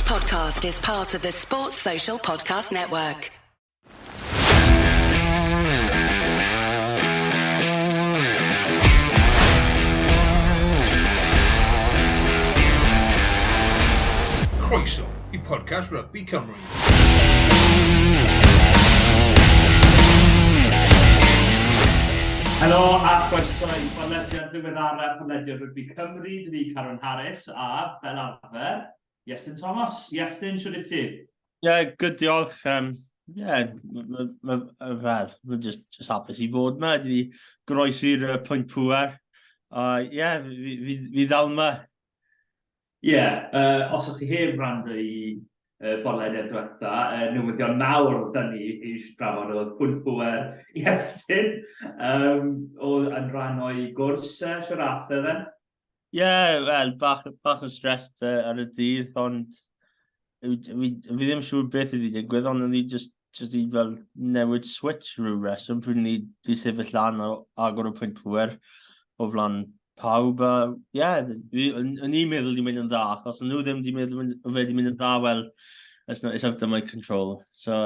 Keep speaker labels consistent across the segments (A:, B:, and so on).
A: podcast is part of the Sports Social Podcast Network.
B: Croeso i podcast Rugby Cymru.
C: Helo a chroeso i podlediad ddiweddara podlediad Rygbi Cymru. Dwi fi Caron Harris a, fel arfer, Iestyn Thomas. Iestyn, siwr i ti?
D: Ie, yeah, good diolch. Um, yeah, fel, mae'n just, just hapus i fod yma. Dwi wedi groesi'r uh, pwynt pŵer. Uh, yeah, fi, fi, fi ddal yma.
C: Ie, yeah, uh, os ydych chi heb wrando i uh, bodlediad diwetha, uh, newyddion mawr da ni i drafod oedd pwynt pŵer Iestyn, um, oedd yn rhan o'i gwrs uh, siarad e then.
D: Ie, yeah, wel, bach, bach o stressed uh, ar y dydd, ond fi, fi, fi ddim siŵr beth ydi digwydd, ond o'n i just, just i fel newid switch rhyw reswm pryd ni di sefyll lan o agor y pwynt pwer o flan pawb. A ie, yeah, o'n i'n meddwl di mynd yn dda, achos o'n nhw ddim di meddwl mynd, fe di mynd yn dda, well, it's, not, it's out of my control. So,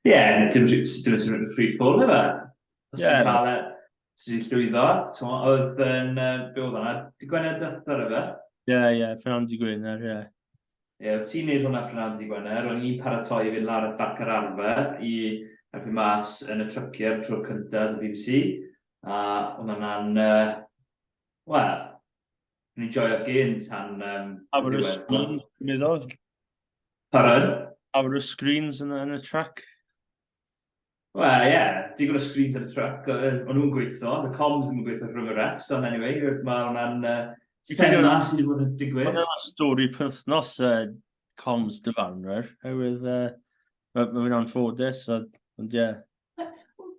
C: Ie, dim dim yn free fall, efe? Os ti'n cael e, ti wedi llwyddo, oedd yn, be oedd hwnna, di Gwener diwethaf efe?
D: Ie, ie, prynhawn di Gwener, ie.
C: Ie, oedd ti'n neud hwnna prynhawn di Gwener, o'n i'n paratoi i fynd lawr at Barc yr Arfer i helpu mas yn y tryciau tro cyntaf y BBC, a oedd hwnna'n, uh, wel, o'n i'n joio'r gêm tan um,
D: A bod y screen, meddwl?
C: Pardon?
D: A bod y screens yn, yn y truck?
C: Wel, ie, yeah, digon o screens yn y truck, o'n nhw'n gweithio, the comms ddim yn gweithio rhwng y refs, ond anyway, mae hwnna'n uh, thema sydd wedi bod yn digwydd.
D: Mae'n stori penwthnos uh, comms dyfarnwyr, oherwydd uh, mae ma fe'n anffodus, ond ie. Yeah.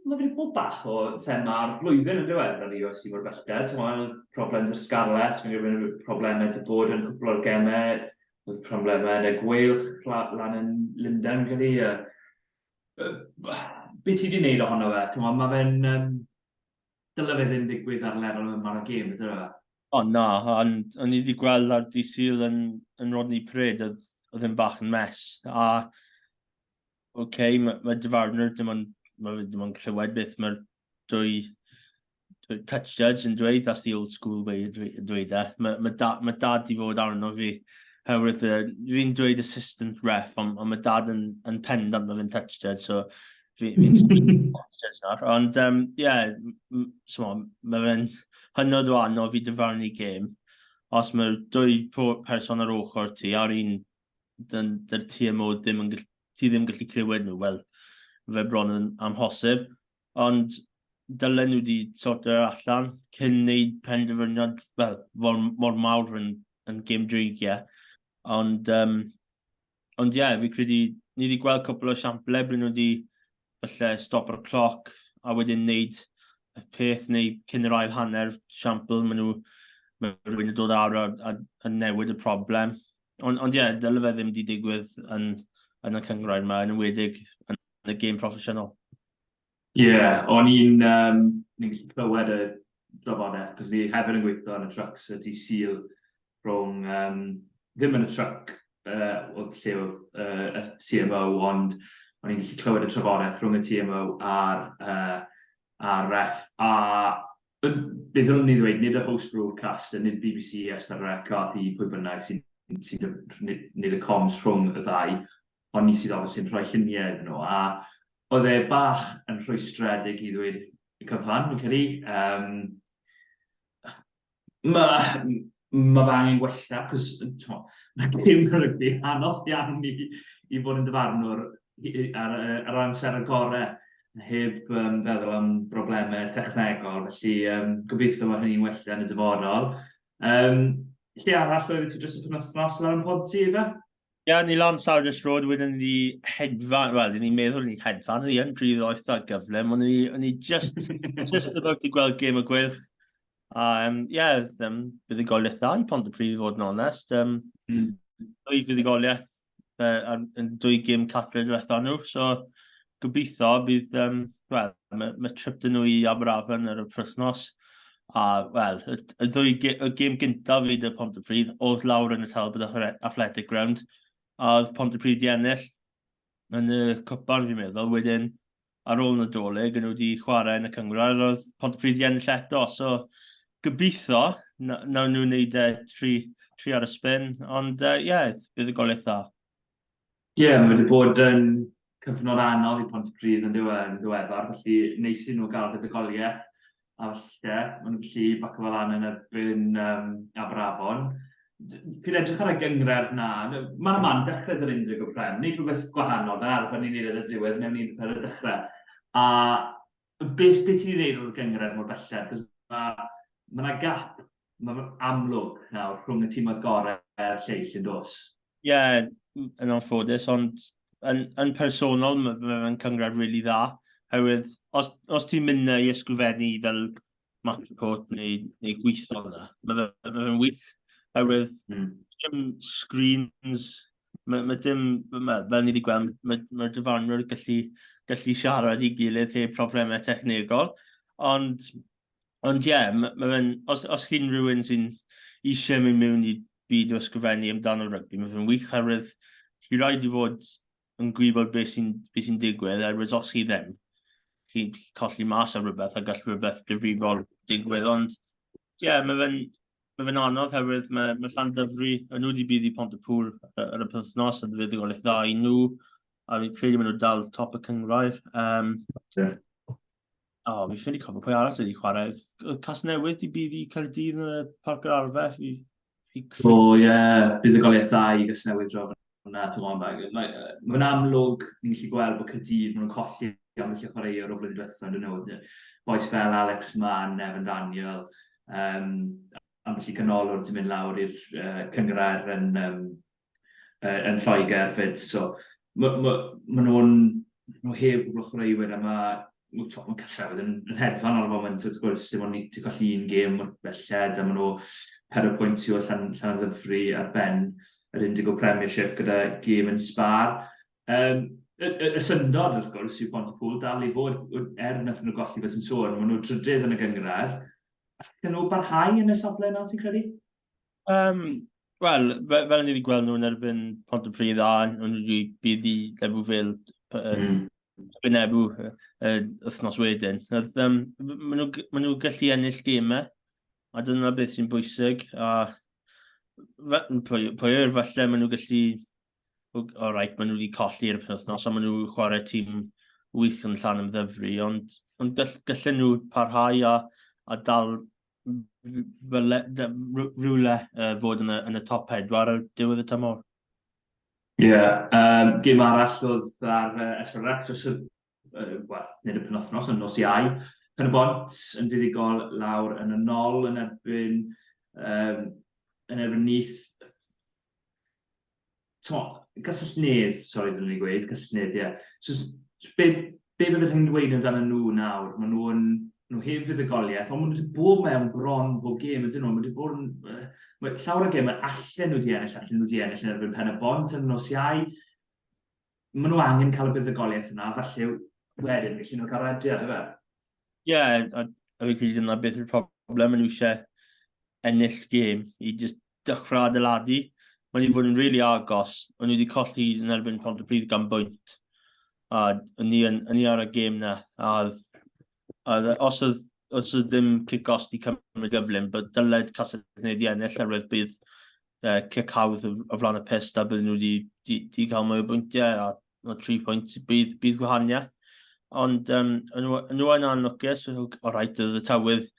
C: Mae wedi bod bach o thema ar blwyddyn yn ddiwedd ar UFC mor belled. Mae'n problem dy Scarlett, mae'n gwneud problemau dy bod yn cwpl o'r gemau, oedd problemau yn y gweilch lan yn Lundain, fi'n credu. Be ti wedi gwneud ohono fe? Mae fe'n... Um, dyle fe ddim digwydd ar lefel yma o'r gêm, ydw e?
D: O na, ond o'n i wedi gweld ar dydd Sul yn, yn Rodney Parade, oedd, oedd yn bach yn mess. A oce, okay, mae ma dyfarnwr dim ond, mae fe dim ond clywed beth mae'r dwy, dwy touch judge yn dweud, that's the old school way o dweud e. Mae ma, da, ma dad di fod arno fi, herwydd uh, fi'n dweud assistant ref, ond on mae dad yn, yn pendant mae fe'n touch judge, so fi'n fi touch judge nawr. Ond, um, yeah, so, mae fe'n hynod o anodd fi dyfarnu gêm. Os mae'r dwy person ar ochr ti a'r un dyn, dy'r TMO ddim yn gallu, ti ddim yn gallu clywed nhw, wel, fe bron yn amhosib. Ond dylen nhw wedi sortio allan cyn wneud penderfyniad fel, mor, mor mawr yn, yn gêm dreigiau. Ond, um, ond ie, yeah, fi credu, ni wedi gweld cwpl o siample ble nhw wedi falle stop o'r cloc a wedyn wneud y peth neu cyn yr ail hanner siampl, maen nhw, mae rhywun yn dod ar a, a, a newid y problem. Ond, ond ie, yeah, dyle fe ddim wedi digwydd yn, yn y cynghrair yma, yn enwedig yn y gêm proffesiynol.
C: Ie, yeah, o'n i'n um, ni'n gallu clywed y drafodaeth, cos ni hefyd yn gweithio yn y trucks y dydd Sul rhwng, um, ddim yn y truck uh, oedd lle oedd uh, y TMO, ond o'n i'n gallu clywed y trafodaeth rhwng y TMO a'r, uh, a'r ref, a beth o'n i'n ddweud, nid y host broadcaster, nid BBC, S4C, RP, pwy bynnag sy'n sy nid y comms rhwng y ddau, ond ni sydd obviously yn rhoi lluniau iddyn nhw, a oedd e bach yn rhwystredig i ddweud y cyfan, fi'n credu. Um, mae ma fe angen gwella, cos mae gêm rygbi anodd iawn i, i fod yn dyfarnwr ar, ar amser y gorau heb um, feddwl am broblemau technegol, felly um, gobeithio mae hynny'n wella yn y dyfodol. Um, lle arall oedd ti dros y penwythnos lan yn Ponty, efe?
D: Ie, yeah, ni lan Sardis Road, wedyn ni hedfan, wel, ni'n meddwl ni hedfan, ni yn rhy ddoeth a gyflym, ond ni, ni just, just about i gweld gêm y gweilch. A, um, yeah, um, buddugoliaeth dda i Pontypridd i fod yn onest. Um, mm. Dwy fuddugoliaeth uh, yn dwy gêm cartre diwetha nhw, so gobeithio bydd, um, wel, mae, mae trip dyn nhw i Aberafan ar y prysnos. A, wel, y, y ddwy y gêm gyntaf fi 'da Pontypridd oedd lawr yn y Talbot Athletic Ground, a oedd Pontypridd di ennill yn y cwpan fi'n meddwl. Wedyn, ar ôl Nadolig, yn nhw wedi chwarae yn y cynghrair, oedd Pontypridd di ennill eto. So, gobeithio, nawn nhw wneud e tri ar y spin, ond ie, yeah, buddugoliaeth dda.
C: Ie, yeah, mae wedi bod yn cyfnod anodd i Pontypridd yn diwedd, yn ddiweddar, felly neis i nhw gael buddugoliaeth, a falle maen nhw'n gallu baco fel lan yn erbyn Aberafon. Fi'n edrych ar y gynghrair 'na, man a man, dechrau 'da'r Indigo Prem, wneud rhywbeth gwahanol fel arfer ni'n neud ar y diwedd, wnewn ni ar y dechrau. A beth, beth ti'n ei ddeud o'r gynghrair mor belled? Cos mae ma 'na gap ma' amlwg nawr rhwng y timoedd gorau a'r lleill yn does?
D: Ie, yeah, yn anffodus, ond yn personol mae fe'n cynghrair really dda. Herwydd, os ti'n mynd i ysgrifennu fel match report neu gweithio yna, mae fe'n ma fe wych. Herwydd, dim screens, mae dim, fel ni wedi gweld, mae dyfarnwyr gallu siarad i gilydd heb problemau technegol, ond ie, yeah, ma fe'n, os chi'n rhywun sy'n eisiau mynd mewn i byd o ysgrifennu amdano rygbi, mae fe'n wych oherwydd chi rhaid i fod yn gwybod beth sy'n be sy digwydd, oherwydd os chi ddim, chi'n colli mas ar rhywbeth a gall rhywbeth difrifol digwydd, ond ie, yeah, mae fe'n ma fe anodd oherwydd mae Llandyfri, nhw wedi bydd i Pontypool ar y penwythnos a fuddugoliaeth dda i nhw, a fi'n credu maen nhw dal top y cynghrair. Yeah. O, fi ffili cofio pwy arall wedi chwarae. Oedd Casnewydd 'di bydd i Caerdydd yn y Parc yr Arfe? Fi
C: O ie, buddugoliaeth dda i Gasnewydd draw fan'na. T'mod, mae'n amlwg, ni'n gallu gweld bod Caerdydd, maen nhw'n colli ambell i chwaraewr o flwyddyn diwetha, yn dyn nhw. Bois fel Alex Mann, Evan Daniel, ambell i ganolwr 'di mynd lawr i'r cynghrair yn Lloegr 'fyd. So ma' ma' ma' nhw'n nhw heb gwbl o chwaraewyr a ma' ma' Casnewydd yn hedfan ar y foment wrth gwrs, dim ond 'di colli un gêm mor belled a maen nhw pedwar pwynt tu ôl Llanymddyfri ar ben yr Indigo Premiership gyda gêm yn sbâr. Y syndod wrth gwrs yw Pontypool dal i fod, er wnaethon nhw golli fel ti'n sôn, maen nhw drydydd yn y gynghrair. Allan nhw barhau yn y safle yna ti'n credu?
D: Wel, fel ni wedi gweld nhw yn erbyn Pontypridd a nhw wedi bydd i Lerpwl Vale erbyn Ebw wythnos wedyn. Maen nhw, ma nhw gallu ennill gemau, a dyna beth sy'n bwysig. A pwy yw'r falle maen nhw gallu... O reit, maen nhw wedi colli ar y penwythnos, a maen nhw chwarae tîm wych yn Llanymddyfri, ond gallen nhw parhau a dal fel rhywle fod yn y top pedwar ar diwedd y tymor.
C: Ie, yeah, gêm arall oedd ar S4C dros y, wel, nid y penwythnos, ond nos Iau. Pen y Bont yn fuddugol lawr yn y nol yn erbyn Neath. Castell Nedd, sori, dylwn i gweud, Castell Nedd, ie. So, be byddech chi'n dweud amdano nhw nawr? Maen nhw heb fuddugoliaeth, ond maen nhw wedi bod mewn bron bob gêm, ydyn nhw? Maen nhw wedi bod yn... Mae llawer o gemau allan nhw wedi ennill, allan nhw wedi ennill yn erbyn Pen y Bont yn nos Iau. Maen nhw angen cael y buddugoliaeth yna, falle wedyn felly nhw'n cael rediad, ife?
D: Ie, yeah, a fi'n credu dyna beth yw'r problem, maen nhw eisiau ennill gêm i just dechrau adeiladu. Mae'n i fod yn really agos. O'n i wedi colli yn erbyn Pontypridd gan bwynt. A o'n i ar y gêm na. A os oedd ddim cic-off di cymryd gyflym, but dyled Castell Nedd i ennill oherwydd bydd cic hawdd o flaen y pyst a bydden nhw wedi di cael mwy o bwyntiau a no, 3 pwynt bydd gwahaniaeth. Ond o'n nhw yn anlwcus, o rhaid oedd y tywydd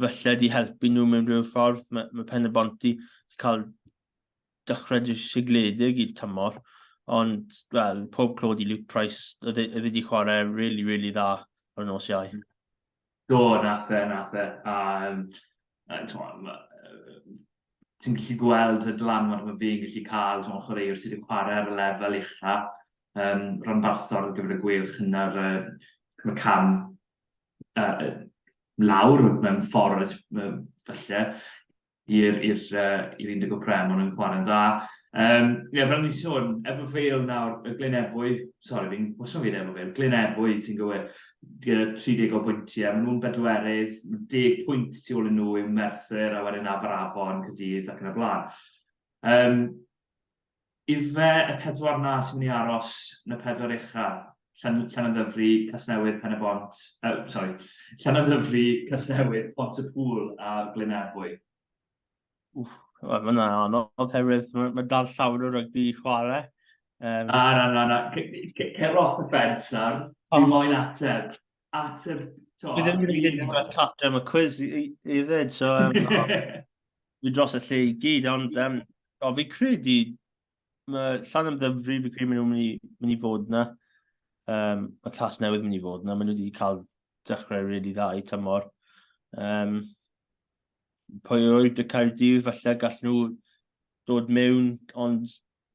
D: falle di helpu nhw mewn rhyw ffordd. Mae Pen y Bont di cael dechrau sigledig i'r tymor. Ond, wel, pob clod i Luke Price, oedd e wedi chwarae really, really dda ar nos Iau.
C: Do, nath e, nath e. A, ti'n gallu gweld y dylanwad mae fe'n gallu cael, ti'n chwaraewr sydd wedi chwarae ar y lefel ucha, ranbarthol ar gyfer y Gweilch yn yr cam lawr mewn ffordd falle. i'r i'r uh, i'r 11 Prem, ond yn chwarae'n dda. Ie, fel ni'n sôn, Ebbw Vale nawr, y Glyn Ebwy, sori, fi'n wastad yn gweud Ebbw Vale, Glyn Ebwy, ti'n gywir, gyda 30 o bwyntiau, maen nhw'n bedwerydd, 10 pwynt tu ôl i nhw yw Merthyr, a wedyn Aberafon, Caerdydd ac yn y blaen. Ife y pedwar 'na sy'n mynd i aros yn y pedwar ucha? Llan, Llanymddyfri, Casnewydd, Pen-y-bont, sori, Llanymddyfri, Casnewydd, Pont-y-pŵl a Glyn Ebwy.
D: Wff, wel, mae hwnna'n anodd oherwydd mae, mae dal llawer o rygbi i chwarae.
C: Na, na, na, na. Cer off the fence nawr. Fi moyn ateb. Ateb,
D: to. Fi ddim wedi gwneud rhywbeth cartre am y cwiz i, i, i ddweud, so fi dros y lle i gyd, ond o, fi credu mae Llanymddyfri, fi credu maen nhw'n mynd i, mynd i fod yna. Mae Casnewydd mynd i fod yna, maen nhw wedi cael dechrau really dda i tymor. Pwy oed y Caerdydd, falle gall nhw dod mewn, ond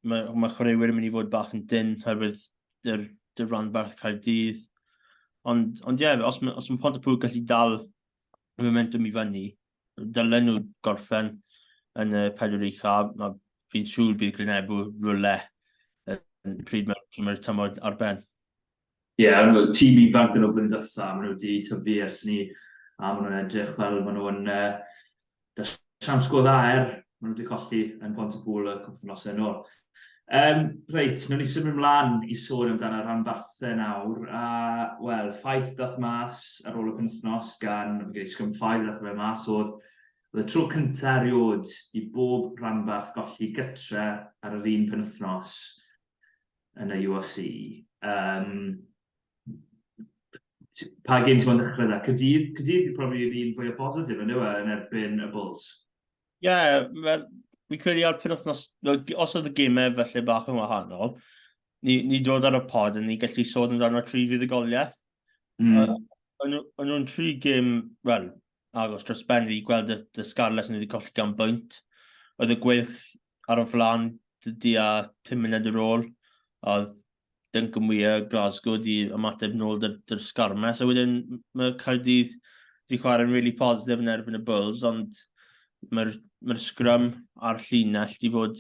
D: mae, mae chwaraewyr yn mynd i fod bach yn dyn oherwydd dy'r, dy'r ranbarth Caerdydd. Ond, ond ie, yeah, os, os mae Pontypool gallu dal y momentum i fyny, dylen nhw gorffen yn y pedwar ucha, mae fi'n siŵr bydd Glyn Ebw rhywle yn pryd mae'r mae tymor ar ben.
C: Ie, yeah, tîm ifanc dyn nhw blwyddyn diwetha, maen nhw wedi tyfu ers ni, a maen nhw'n edrych fel maen nhw'n uh, siawns go dda er maen nhw wedi colli yn Pontypool y cwpl wythnosau yn ôl. Reit, wnawn ni symud ymlaen i sôn amdano rhanbarthau nawr. A, wel, ffaith dath mas ar ôl y penwythnos gan, fi'n credu Scrum 5 dath fe mas, oedd oedd y tro cyntaf erioed i bob rhanbarth golli gytre ar yr un penwythnos yn y URC. Pa gêm ti'n moyn dechrau 'da? Caerdydd? Caerdydd yw probably yr un fwyaf positif yn dyw e, yn erbyn y Bulls.
D: Ie, yeah, wel, fi'n credu ar penwythnos, os oedd y gemau felly bach yn wahanol, ni, ni dod ar y pod a ni gallu sôn amdano tri fuddugoliaeth. O'n nhw'n tri gêm, wel, agos dros ben fi gweld y, y Scarlets yn wedi colli gan bwynt. Oedd y Gweilch ar y flaen di a 5 munud ar ôl, oedd Duncan Weir, Glasgow di ymateb nôl dy'r sgarmes. A wedyn mae Caerdydd di chwarae'n really positif yn erbyn y Bulls, ond mae'r mae scrum a'r llinell di fod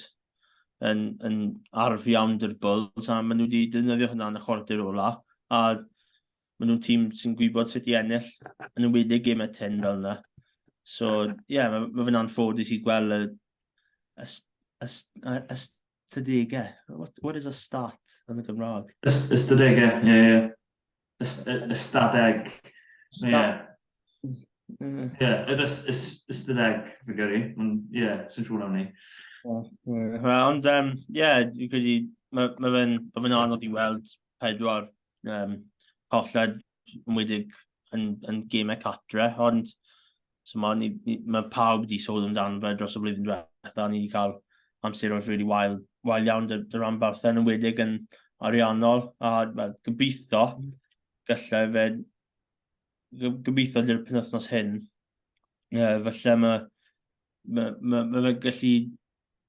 D: yn, yn arf iawn dy'r Bulls, a maen nhw wedi defnyddio hynna yn y chwarter ola. A maen nhw'n tîm sy'n gwybod sut i ennill, yn enwedig gemau tyn fel yna. So, ie, yeah, mae ma fe'n anffodus i gweld y, y, y, y, y Ystadegau. What, what is a stat yn y Gymraeg?
C: Ystadegau, ie, ie. Ystadeg. Ie. Ie, yr ystadeg, fi'n credu. Ie, sy'n siŵr am ni.
D: Ond, ie, fi'n credu, mae ma fe'n ma fe anodd i weld pedwar colled enwedig yn, yn gemau catre, ond so ma, ni, ni, mae pawb wedi sôn amdano fe dros y flwyddyn diwetha, ni wedi cael amseroedd really wael, wael iawn dy, dy ranbarthau, yn enwedig yn ariannol, a well, gobeithio gallai fe, gobeithio dy'r penwythnos hyn, falle mae ma, ma, ma fe gallu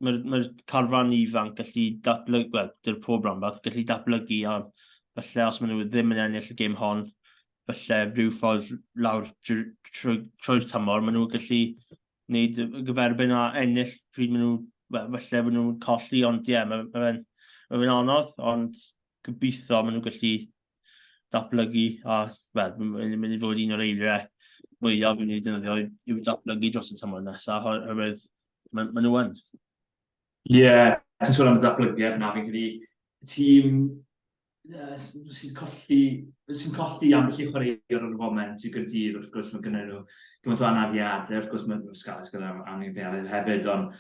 D: mae'r mae carfan ifanc gallu datblygu, wel, dy'r pob rhanbarth, gallu datblygu a falle os maen nhw ddim yn ennill y gêm hon, falle rhyw ffordd lawr trwy'r tymor, maen nhw'n gallu gwneud y gyferbyn a ennill pryd maen nhw, wel, falle maen nhw'n colli, ond ie, yeah, mae ma fe'n ma fe anodd, ond gobeithio maen nhw'n gallu datblygu a, wel, mae'n mynd i fod un o'r eiriau mwyaf fi'n ei defnyddio i'w datblygu dros y tymor nesaf, oherwydd maen ma nhw yn.
C: Ie, yeah, ti'n sôn am y datblygiad na, fi'n credu tîm sy'n colli, sy'n colli ambell i chwaraewr ar y foment i Gaerdydd, wrth gwrs mae gynnyn nhw gymaint o anafiadau, wrth gwrs mae Scarlets gyda anafiadau hefyd, ond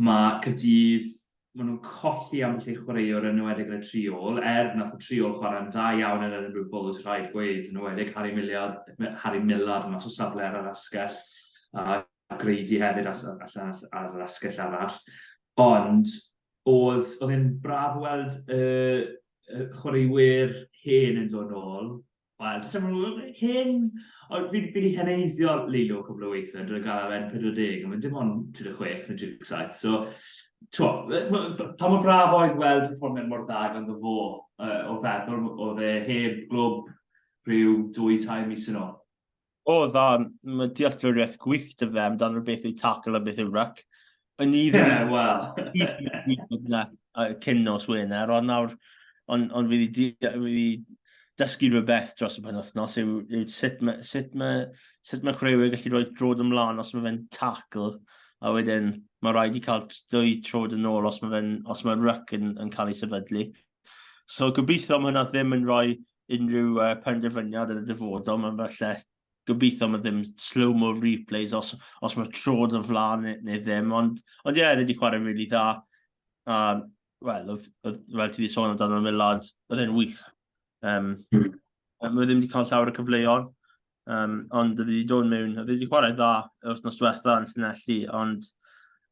C: Mae Caerdydd, maen nhw'n colli ambell i chwaraewr yn enwedig yn y tri ôl, er nath y tri ôl chwarae'n dda iawn yn Edinburgh Bulls, rhaid gweud, yn enwedig Harry Millard, Harry Millard mas o safle ar yr asgell, a Grady hefyd allan ar yr asgell arall. Ond oedd, oedd e'n braf weld y, y chwaraewyr hen yn dod nôl, Wel, does dim hen, ond fi fi 'di heneiddio Lilo cwpl o weithiau, dwi'n gael fe'n 40, ond dim ond 36 neu 37, so, t'mo, pa mor braf oedd gweld perfformiad mor dda ganddo fo, o feddwl oedd e heb glwb rhyw dwy, tair mis yn ôl.
D: O, dda, mae dealltwriaeth gwych dy fe amdano beth yw tackle a beth yw ruck. O'n i ddim...
C: Yeah, wel.
D: I ddim na cyn nos Wener, ond nawr, ond on fi wedi dysgu rhywbeth dros y penwythnos yw, yw sut mae, sut mae, sut mae chwaraewyr gallu rhoi drod ymlaen os mae fe'n tackle, a wedyn mae rhaid i cael dwy trod yn ôl os mae fe'n, os mae ruck yn, yn cael ei sefydlu. So gobeithio mae hwnna ddim yn rhoi unrhyw penderfyniad yn y dyfodol, mae'n falle gobeithio mae ddim slow-mo replays os, os mae trod o flaen neu, neu ddim, ond, ond ie, yeah, wedi chwarae really dda. A, wel, oedd, oedd, fel ti wedi sôn amdano Millard, oedd e'n wych. Um, Mae ddim wedi cael llawer o cyfleon, ond oedd wedi dod mewn, oedd wedi chwarae dda yr wythnos diwetha yn Llanelli, ond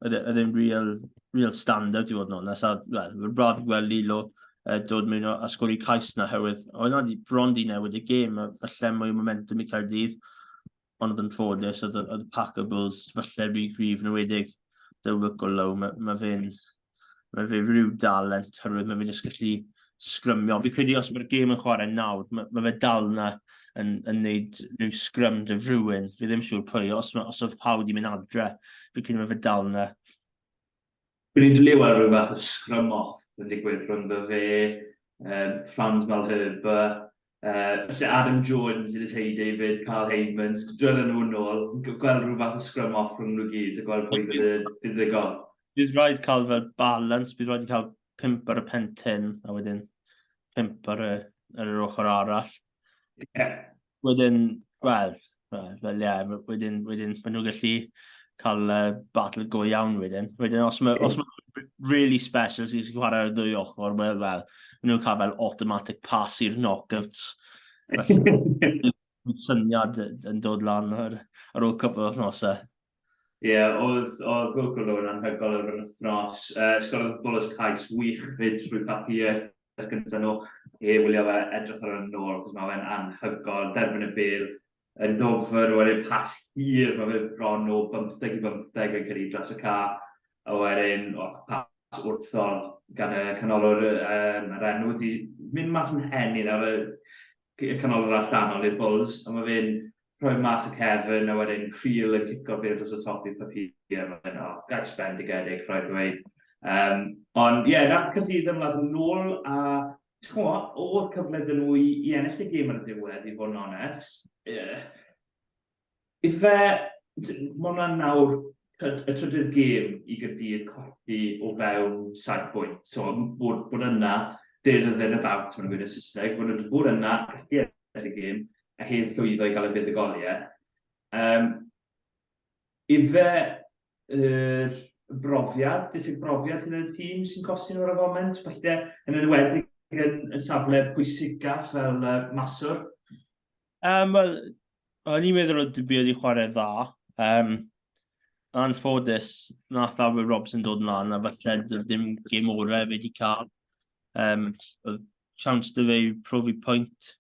D: oedd e, oedd e'n real, real stand-out i fod yn onest. A, wel, mae'n braf i gweld Lilo dod mewn a sgori cais na, herwydd oedd yna bron di newid y gêm, a falle mwy o momentum i Caerdydd, ond oedd yn ffodus, oedd, oedd Packer Bulls falle rhy gryf yn ewedig dy Wilco Low, mae, mae fe'n mae fe rhyw dalent, herwydd mae fe jyst gallu sgrymio. Fi credu os mae'r gêm yn chwarae nawr, mae, mae fe dal na yn, yn neud rhyw sgrym dy rhywun. Fi ddim siŵr pwy, os, os oedd pawb wedi mynd adre, fi credu mae fe dal na.
C: Fi'n ni'n dwlu weld rhyw fath o scrum off yn digwydd rhwngddo fe, Frans Malherbe, uh, Adam Jones yn his David, Carl Heymans, dod nhw nôl, gweld rhyw fath o scrum off rhwng nhw gyd a gweld pwy bydd y buddugol.
D: Bydd rhaid cael fel balance, bydd rhaid i cael pimp ar y pen tin, a wedyn pimp ar, y, ar yr ochr arall.
C: Yeah.
D: Wedyn, wel, fel ie, yeah, wedyn, wedyn maen nhw'n gallu cael battle go iawn wedyn. Wedyn, os mae, os mae really special sy'n chwarae ar y ddwy ochr, wel, fel, maen nhw'n cael fel automatic pass i'r knockouts. Felly, syniad yn dod lan ar, ar ôl cwpl o wythnosau.
C: Ie, yeah, oedd, oedd Wilco Lowen anhygoel ar yr wythnos. Sgorodd Bulls cais wych fyd trwy Papier gyda nhw. E, wylio fe edrych ar yn ôl, cos mae fe'n anhygoel, derbyn y bel, yn ddofn, wedyn pas hir, mae fe bron o 15 i 15 yn cyrraedd dros y ca, a wedyn o, pas wrthol gan y canolwr, um, yr enw wedi mynd mas yn hen i nawr, y canolwr allanol i'r Bulls, a mae fe'n rhoi mas y cefn, a wedyn Creel yn cico bel dros y top i'r Papier, mae'n o, gais bendigedig, rhaid dweud. Um, ond ie, yeah, nath Caerdydd ymladd yn ôl, a chmo, oedd cyfle dyn nhw i, i ennill y gêm ar y diwedd, i fod yn onest. Yeah. Ife, mae hwnna'n nawr y trydydd gêm i Gaerdydd colli o fewn 7 bwynt. So, bod, bod yna, there and then about, mae'n gweud y Saesneg, bod nhw bod yna, gallu ennill y gêm, a heb llwyddo i gael y fuddugoliaeth. Um, ife yr brofiad, diffyg brofiad hyn yn y tîm sy'n costi nhw ar y foment, falle yn enwedig yn, yn safle pwysicaf fel maswr?
D: Um, Wel, o'n i'n meddwl oedd Dybia wedi chwarae dda. Um, anffodus, nath Albert Robson dod mlaen, a falle ddim gêm orau fe wedi cael. Um, oedd chance dy fe i profi pwynt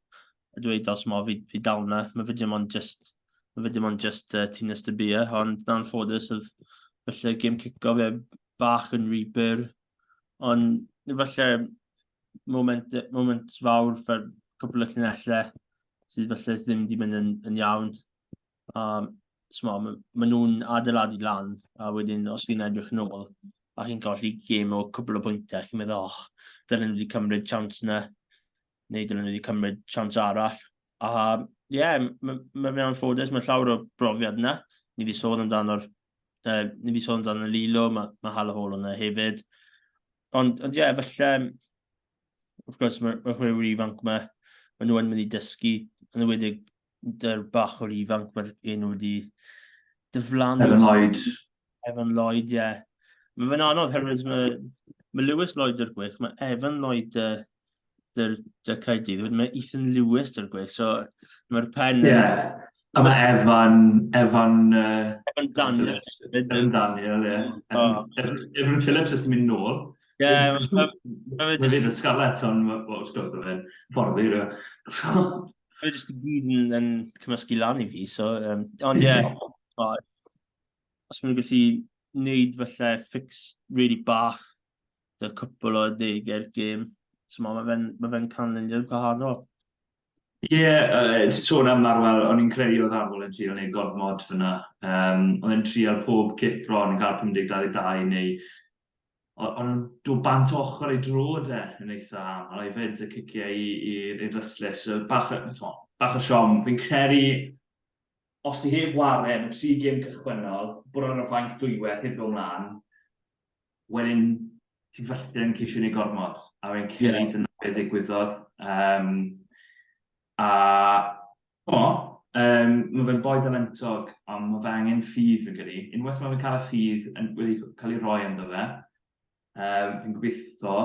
D: a dweud os mo fi, fi dal na. Mae fe dim ond just, mae fe dim ond just Tinus de Beer, ond na'n ffodus oedd falle gêm cico fe bach yn rhy byr. Ond falle moment, moment fawr fel cwpl o llinellau sydd falle ddim wedi mynd yn, yn iawn. A smo, ma, ma nhw'n adeiladu lan, a wedyn os chi'n edrych nôl, a chi'n colli gêm o cwpl o bwyntiau, chi'n meddwl, oh, dylen nhw wedi cymryd chance na, neu dylen nhw wedi cymryd chance arall. A ie, yeah, mae ma fe'n anffodus, mae llawer o brofiad yna. Ni wedi sôn amdano'r ni wedi sôn amdano Lilo, mae, mae Halaholo yna hefyd. Ond, ond ie, yeah, falle, wrth gwrs, mae'r mae chwaraewyr ifanc yma, maen nhw yn mynd i dysgu, yn enwedig dy'r bach o'r ifanc, mae'r enw wedi diflannu.
C: Evan Lloyd.
D: Evan Lloyd, ie. Yeah. Mae fe'n anodd herwydd mae, mae Lewis Lloyd o'r gwych, mae Evan Lloyd dy, dy, dy Caerdydd, wedyn mae Ethan Lewis dy'r gwych, so mae'r pen...
C: Ie, yeah. A mae Evan, Evan...
D: Evan Daniel.
C: Evan Daniel, ie. Oh. Evan, Evan Phillips ys mynd nôl.
D: Ie,
C: mae fe jyst... Scarlett, ond wrth gwrs, mae fe'n fforddi,
D: rwy'n. Mae jyst i gyd yn, yn cymysgu lan i fi, so... Um, ond ie, yeah, os maen nhw'n gallu wneud falle fix really bach dy cwpl o adegau'r gêm, so mae fe'n ma fe canlyniad gwahanol.
C: Ie, yeah, ti'n sôn am Arwel, o'n i'n credu oedd Arwel yn trio gwneud gormod fyna. Oedd e'n trial pob cic bron yn cael 50-22 neu o'n nhw'n dod bant ochr ei drod e yn eitha aml hefyd, y ciciau i'r Ystlys. So, bach, bach o siom. Fi'n credu, os ti heb ware yn y tri gêm cychwynnol, bod ar y fainc dwywaith heb ddod mlaen, wedyn ti falle yn ceisio gwneud gormod. A fi'n credu dyna beth ddigwyddodd. A O, mae fe'n boi dalentog, ond mae fe angen ffydd fi'n credu. Unwaith mae fe'n cael y ffydd yn, wedi cael ei roi ynddo fe, fi'n gobeithio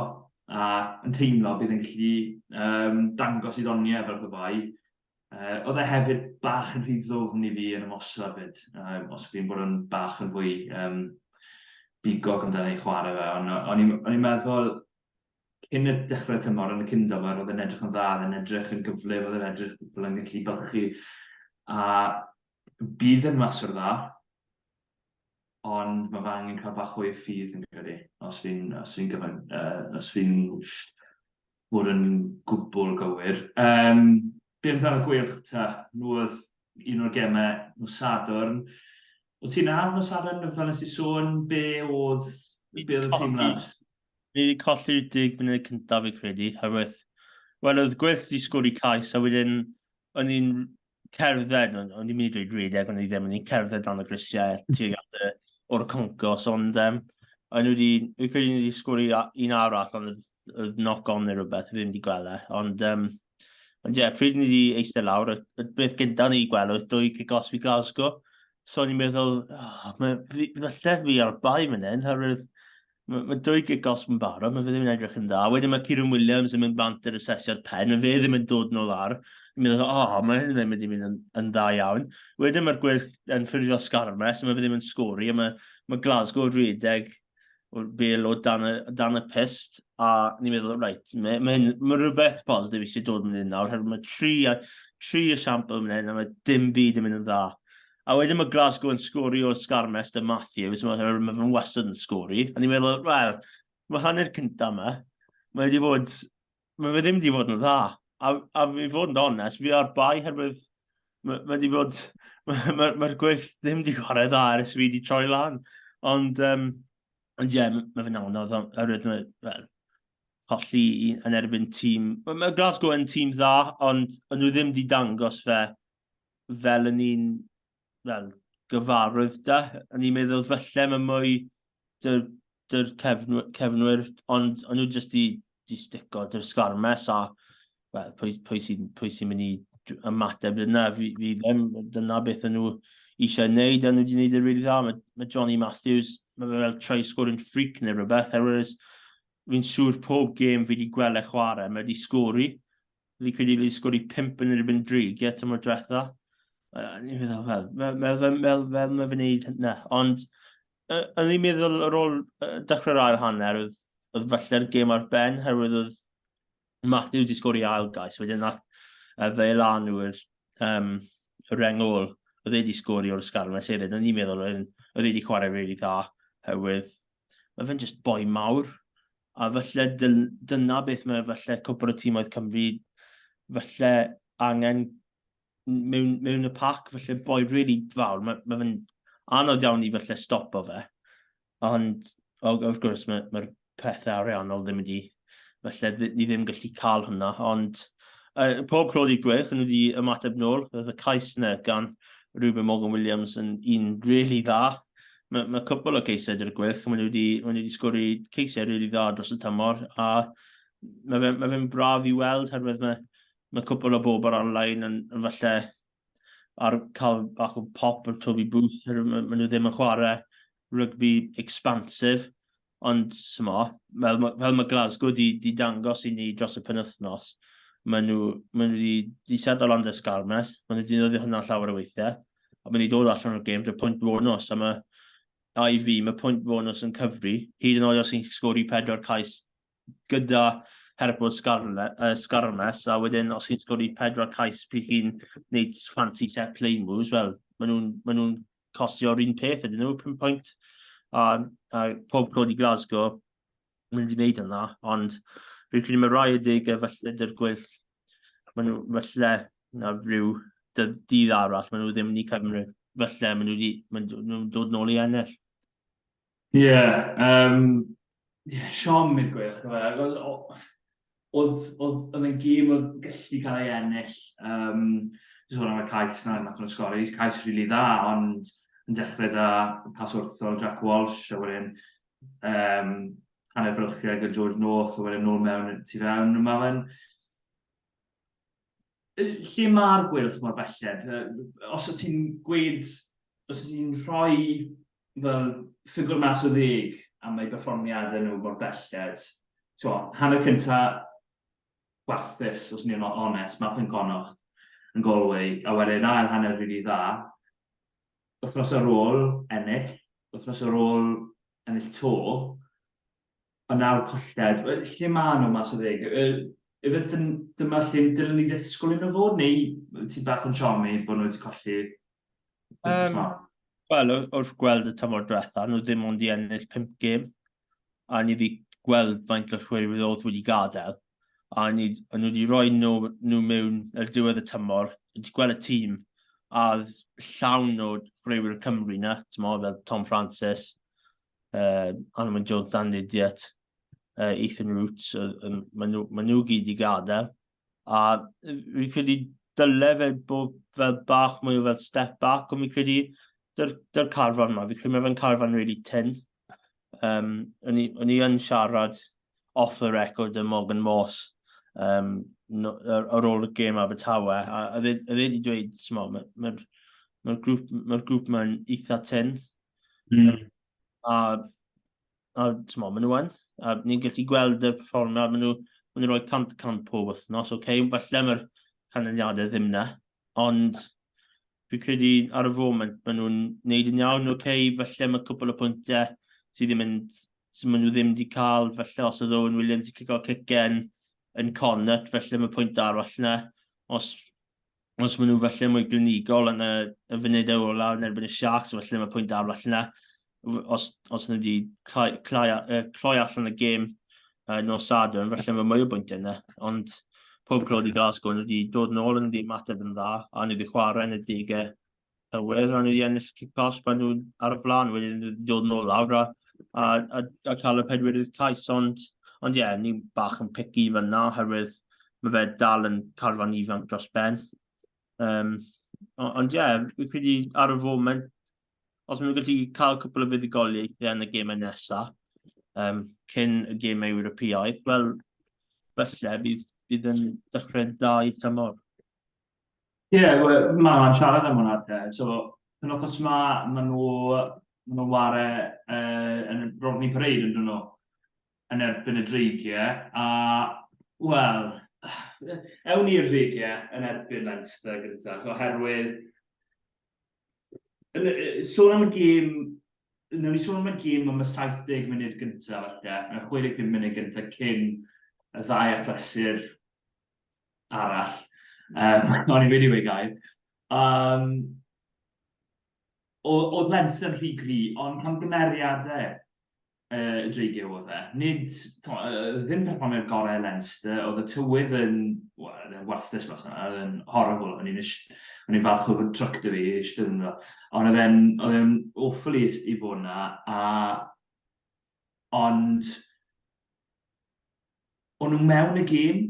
C: a yn teimlo bydd e'n gallu dangos ei ddoniau fel pe bai. Oedd e hefyd bach yn rhy ddwfn i fi yn ymosod fyd, os fi'n bod yn bach yn fwy bigog amdano ei chwarae fe, ond o'n i'n meddwl cyn y dechrau'r tymor yn y cyn-dymor, oedd e'n edrych yn dda, oedd e'n edrych yn gyflym, oedd e'n edrych fel yn gallu bylchu. A bydd yn maswr dda, ond mae fe angen cael bach fwy o ffydd yn credu, os fi'n os fi'n gyfan, os fi'n bod yn gwbl gywir. Um, be amdano Gweilch ta? Nhw oedd un o'r gemau nos Sadwrn. O ti'n na nos Sadwrn, fel nes i sôn, be oedd, be oedd y teimlad?
D: Ni wedi colli'r deg munud cyntaf fi credu, oherwydd, wel, oedd Gweilch wedi sgori cais, a wedyn o'n i'n cerdded, o'n i'n mynd i dweud rhedeg, ond o'n i ddim, o'n i'n cerdded dan y grisiau tuag at y, o'r concos, ond o'n nhw wedi, fi'n credu nhw wedi sgori un arall, ond oedd, oedd knock on neu rhywbeth, fi ddim wedi gweld e, ond, ond ie, yeah, pryd ni wedi eistedd lawr, y beth gyntaf ni wedi gweld oedd dwy cic osb i Glasgow, so o'n i'n meddwl, oh, mae, falle fi ar bai fan hyn, oherwydd Mae, mae dwy gig gosb yn barod, mae fe ddim yn edrych yn dda. Wedyn mae Kieran Williams yn mynd bant yr asesiad pen, mae fe ddim yn dod nôl ar. Yn meddwl, o, oh, mae hyn ddim wedi mynd yn dda iawn. Wedyn mae'r Gweilch yn ffurfio sgarmes, mae fe ddim yn sgori, a mae, mae Glasgow rhedeg o'r bel o dan y, dan y pyst, a ni'n meddwl, reit, mae, mae, hyn, mae rhywbeth positif eisiau dod mynd yn nawr, herwydd mae tri, tri esiampl yn mynd hyn, a mae dim byd yn mynd yn dda. A wedyn mae Glasgow yn sgori o'r sgarmes dy Matthews, mae ma fe'n wastad yn sgori. A ni'n meddwl, wel, mae hanner cyntaf yma, mae wedi bod, mae fe ddim wedi fod yn dda. A fi fod yn onest, fi ar bai herwydd mae, mae wedi bod, mae'r ma, ma Gweilch ddim wedi chwarae dda ers fi wedi troi lan. Ond, ond ie, yeah, mae fe'n anodd, oherwydd mae, wel, colli yn erbyn tîm. Mae Glasgow yn tîm dda, ond ond nhw ddim wedi dangos fe fel yn ni'n fel, gyfarwydd da. O'n i'n meddwl falle mae mwy dy'r dy cefnwyr, cefnwyr, ond o'n nhw jyst di, di stico dy'r sgarmes a wel, pwy, pwy sy'n pwy sy mynd i ymateb dyna, fi ddim, dyna beth o'n nhw eisiau wneud, a nhw wedi wneud yn rili dda. Mae, mae Johnny Matthews, mae fe fel try scoring freak neu rhywbeth, herwydd fi'n siŵr pob gêm fi wedi gweld e chwarae, mae wedi sgori. Fi'n credu fi wedi sgori 5 yn erbyn Dreigiau tymor diwetha. Ni'n meddwl, fel, fel, fel, fel, fel, fel mae fe'n neud hynna. Ond, o'n i'n meddwl ar ôl dechrau'r ail hanner, oedd, oedd falle'r gêm ar ben, herwydd oedd Matthews wedi sgori ail gais, wedyn nath fe lan yw'r um, y reng ôl, oedd e wedi sgori o'r sgarmes hefyd, o'n i'n meddwl oedd, oedd e wedi chwarae really dda, herwydd mae fe'n just boi mawr. A falle dyna beth mae falle cwpl o tîmoedd Cymru falle angen mewn y pac, falle boi really fawr. Mae, mae fe'n anodd iawn i falle stopo fe. Ond, wrth gwrs, mae'r mae pethau ariannol ddim wedi, falle ni ddim gallu cael hwnna. Ond pob clod i Gweilch, nhw wedi ymateb nôl. Oedd y cais yna gan Reuben Morgan Williams yn un really dda. Mae, mae cwpl o ceisiau gyda'r Gweilch, maen nhw wedi, maen nhw wedi sgori ceisiau really dda dros y tymor, a mae fe'n mae fe braf i weld, herwydd mae, mae cwpl o bobl ar-lein yn falle ar cael bach o pop o'r Toby Booth, herwydd maen, maen nhw ddim yn chwarae rygbi expansive, ond smo, fel, fel mae Glasgow di, di dangos i ni dros y penwythnos, maen nhw, maen nhw wedi di setlo lan 'da sgarmes, maen nhw wedi defnyddio hwnna llawer o weithiau, a maen nhw wedi dod allan o'r gêm 'da pwynt bonus, a mae, a i fi, mae pwynt bonus yn cyfri, hyd yn oed os chi'n sgori pedwar cais gyda help o sgarle, sgarmes, a wedyn os chi'n sgori pedwar cais pryd chi'n gwneud fancy set play moves, wel, maen nhw'n maen nhw costio'r un peth ydyn nhw, 5 pwynt. A pob clod i Glasgow, maen nhw wedi gwneud yna, ond fi'n credu mae rai adegau falle dy'r Gweilch. Maen nhw falle na rhyw dydd arall, maen nhw ddim yn ei cymryd. Falle maen nhw wedi, maen nhw'n dod nôl i ennill.
C: Ie, yeah, yeah, siom i'r Gweilch, achos oedd, oedd, oedd e'n gêm oedd gallu cael ei ennill. Jyst sôn am y cais na, nath nhw'n sgori, cais rili really dda, ond yn dechrau da pas wrthol Jack Walsh, a wedyn hanner bylchiau gyda George North, a wedyn nôl mewn tu fewn. Mae fe'n... Lle mae'r Gweilch mor belled? Os wyt ti'n gweud, os wyt ti'n rhoi fel ffigwr mas o ddeg am eu berfformiadau nhw mor belled, t'mo, hanner cynta gwarthus, os ni'n onest, Malcolm Connacht yn Galway, a wedyn ail hanner rili dda. Wythnos ar ôl ennill, wythnos ar ôl ennill 'to, ond nawr colled. Lle maen nhw mas o ddeg? Ife dyma lle dylen ni ddisgwyl i nhw fod, neu ti bach yn siomi bod nhw wedi colli?
D: Wel, wrth gweld y tymor diwetha, nhw ddim ond i ennill 5 gêm, a ni wedi gweld faint o chwaraewyr oedd wedi gadael, a ni, a nhw wedi rhoi nhw mewn ar diwedd y tymor, wedi gweld y tîm, a oedd llawn o chwaraewyr Cymru na, ti'n mo, fel Tom Francis, Alun Jones, Dan Lydiate, Ethan Roots, maen nhw, ma nhw gyd i gadael. A fi'n credu dyle fe bod fel bach mwy o fel step back, ond fi'n credu dy'r, dy'r carfan yma, fi'n credu mae fe'n carfan really tyn. O'n i, o'n i yn siarad off the record yn Morgan Morse no, ar ôl y gêm Abertawe, a oedd e wedi dweud, t'mo, mae'r ma, ma grŵp, ma grŵp ma'n eitha tyn. A t'mo, maen nhw yn. A ni'n gallu gweld y perfformiad, maen nhw rhoi 100% pob wythnos, oce, okay, falle mae'r canlyniadau ddim na, ond fi'n credu ar y foment maen nhw'n neud yn iawn, oce, okay, falle mae cwpl o pwyntiau sydd ddim yn, sydd maen nhw ddim wedi cael, falle os oedd Owen Williams wedi cico cicen yn Connacht, falle mae pwynt arall yna, os maen nhw falle mwy glinigol yn y funudau ola yn erbyn y Sharks, falle mae pwynt arall yna. Os nhw wedi cloi allan y gêm nos Sadwrn, falle mae mwy o bwyntiau yna. Ond pob clod i Glasgow, nhw wedi dod nôl yn wedi ymateb yn dda, a nhw wedi chwarae yn y degau cywir, a nhw wedi ennill cic cosb, a nhw ar y flaen wedyn nhw wedi dod nôl lawr a cael y pedwerydd cais, ond ie, yeah, ni'n bach yn picky fel na, oherwydd mae fe dal yn carfan ifanc dros ben. Ond ie, yeah, fi'n credu ar y foment, os maen nhw'n gallu cael cwpl o fuddugoliaethau yn y gemau nesaf, cyn y gemau Ewropeaidd, wel, falle bydd yn dechrau dda i'r tymor.
C: Ie, yeah, wel, mae'n siarad am hwnna te. So, penwythnos yma, maen nhw, maen nhw'n ware yn Rodney Parade yn dyn nhw, yn erbyn y Dreigiau, a, wel, ewn ni'r Dreigiau yn erbyn Leinster gyntaf, oherwydd, sôn am y gêm, wnawn ni sôn am y gêm am y 70 munud gyntaf, falle, y 65 munud gyntaf cyn y ddau achlysur arall. O'n i'n mynd i weud gair. Oedd Leinster yn rhy gry, ond camgymeriadau y Dreigiau oedd e. Nid, ddim perfformiad gorau Leinster, oedd y tywydd yn, well, yn warthus mas yna, oedd yn horrible, o'n i'n falch o fod truck 'da fi i eistedd ynddo. Ond oedd e'n oedd e'n awful i fod yna, a ond o'n nhw mewn y gêm,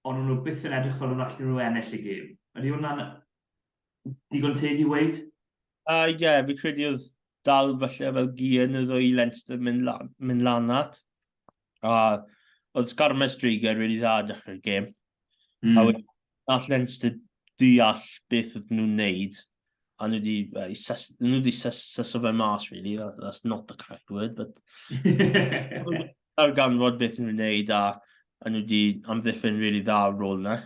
C: ond o'n nhw byth yn edrych fel o'n allan nhw ennill y gêm. Ydy hwnna'n digon teg i weud?
D: Ie, yeah, fi credu oedd dal falle fel gear yn y ddwy Leinster mynd lan at. A oedd sgarmes Dreigiau really dda dechrau'r gêm. A wedyn nath Leinster deall beth oedd nhw'n neud, a nhw wedi, nhw wedi syso fe mas, really. That's not the correct word, but darganfod beth nhw'n neud a nhw wedi amddiffyn really dda ar ôl yna.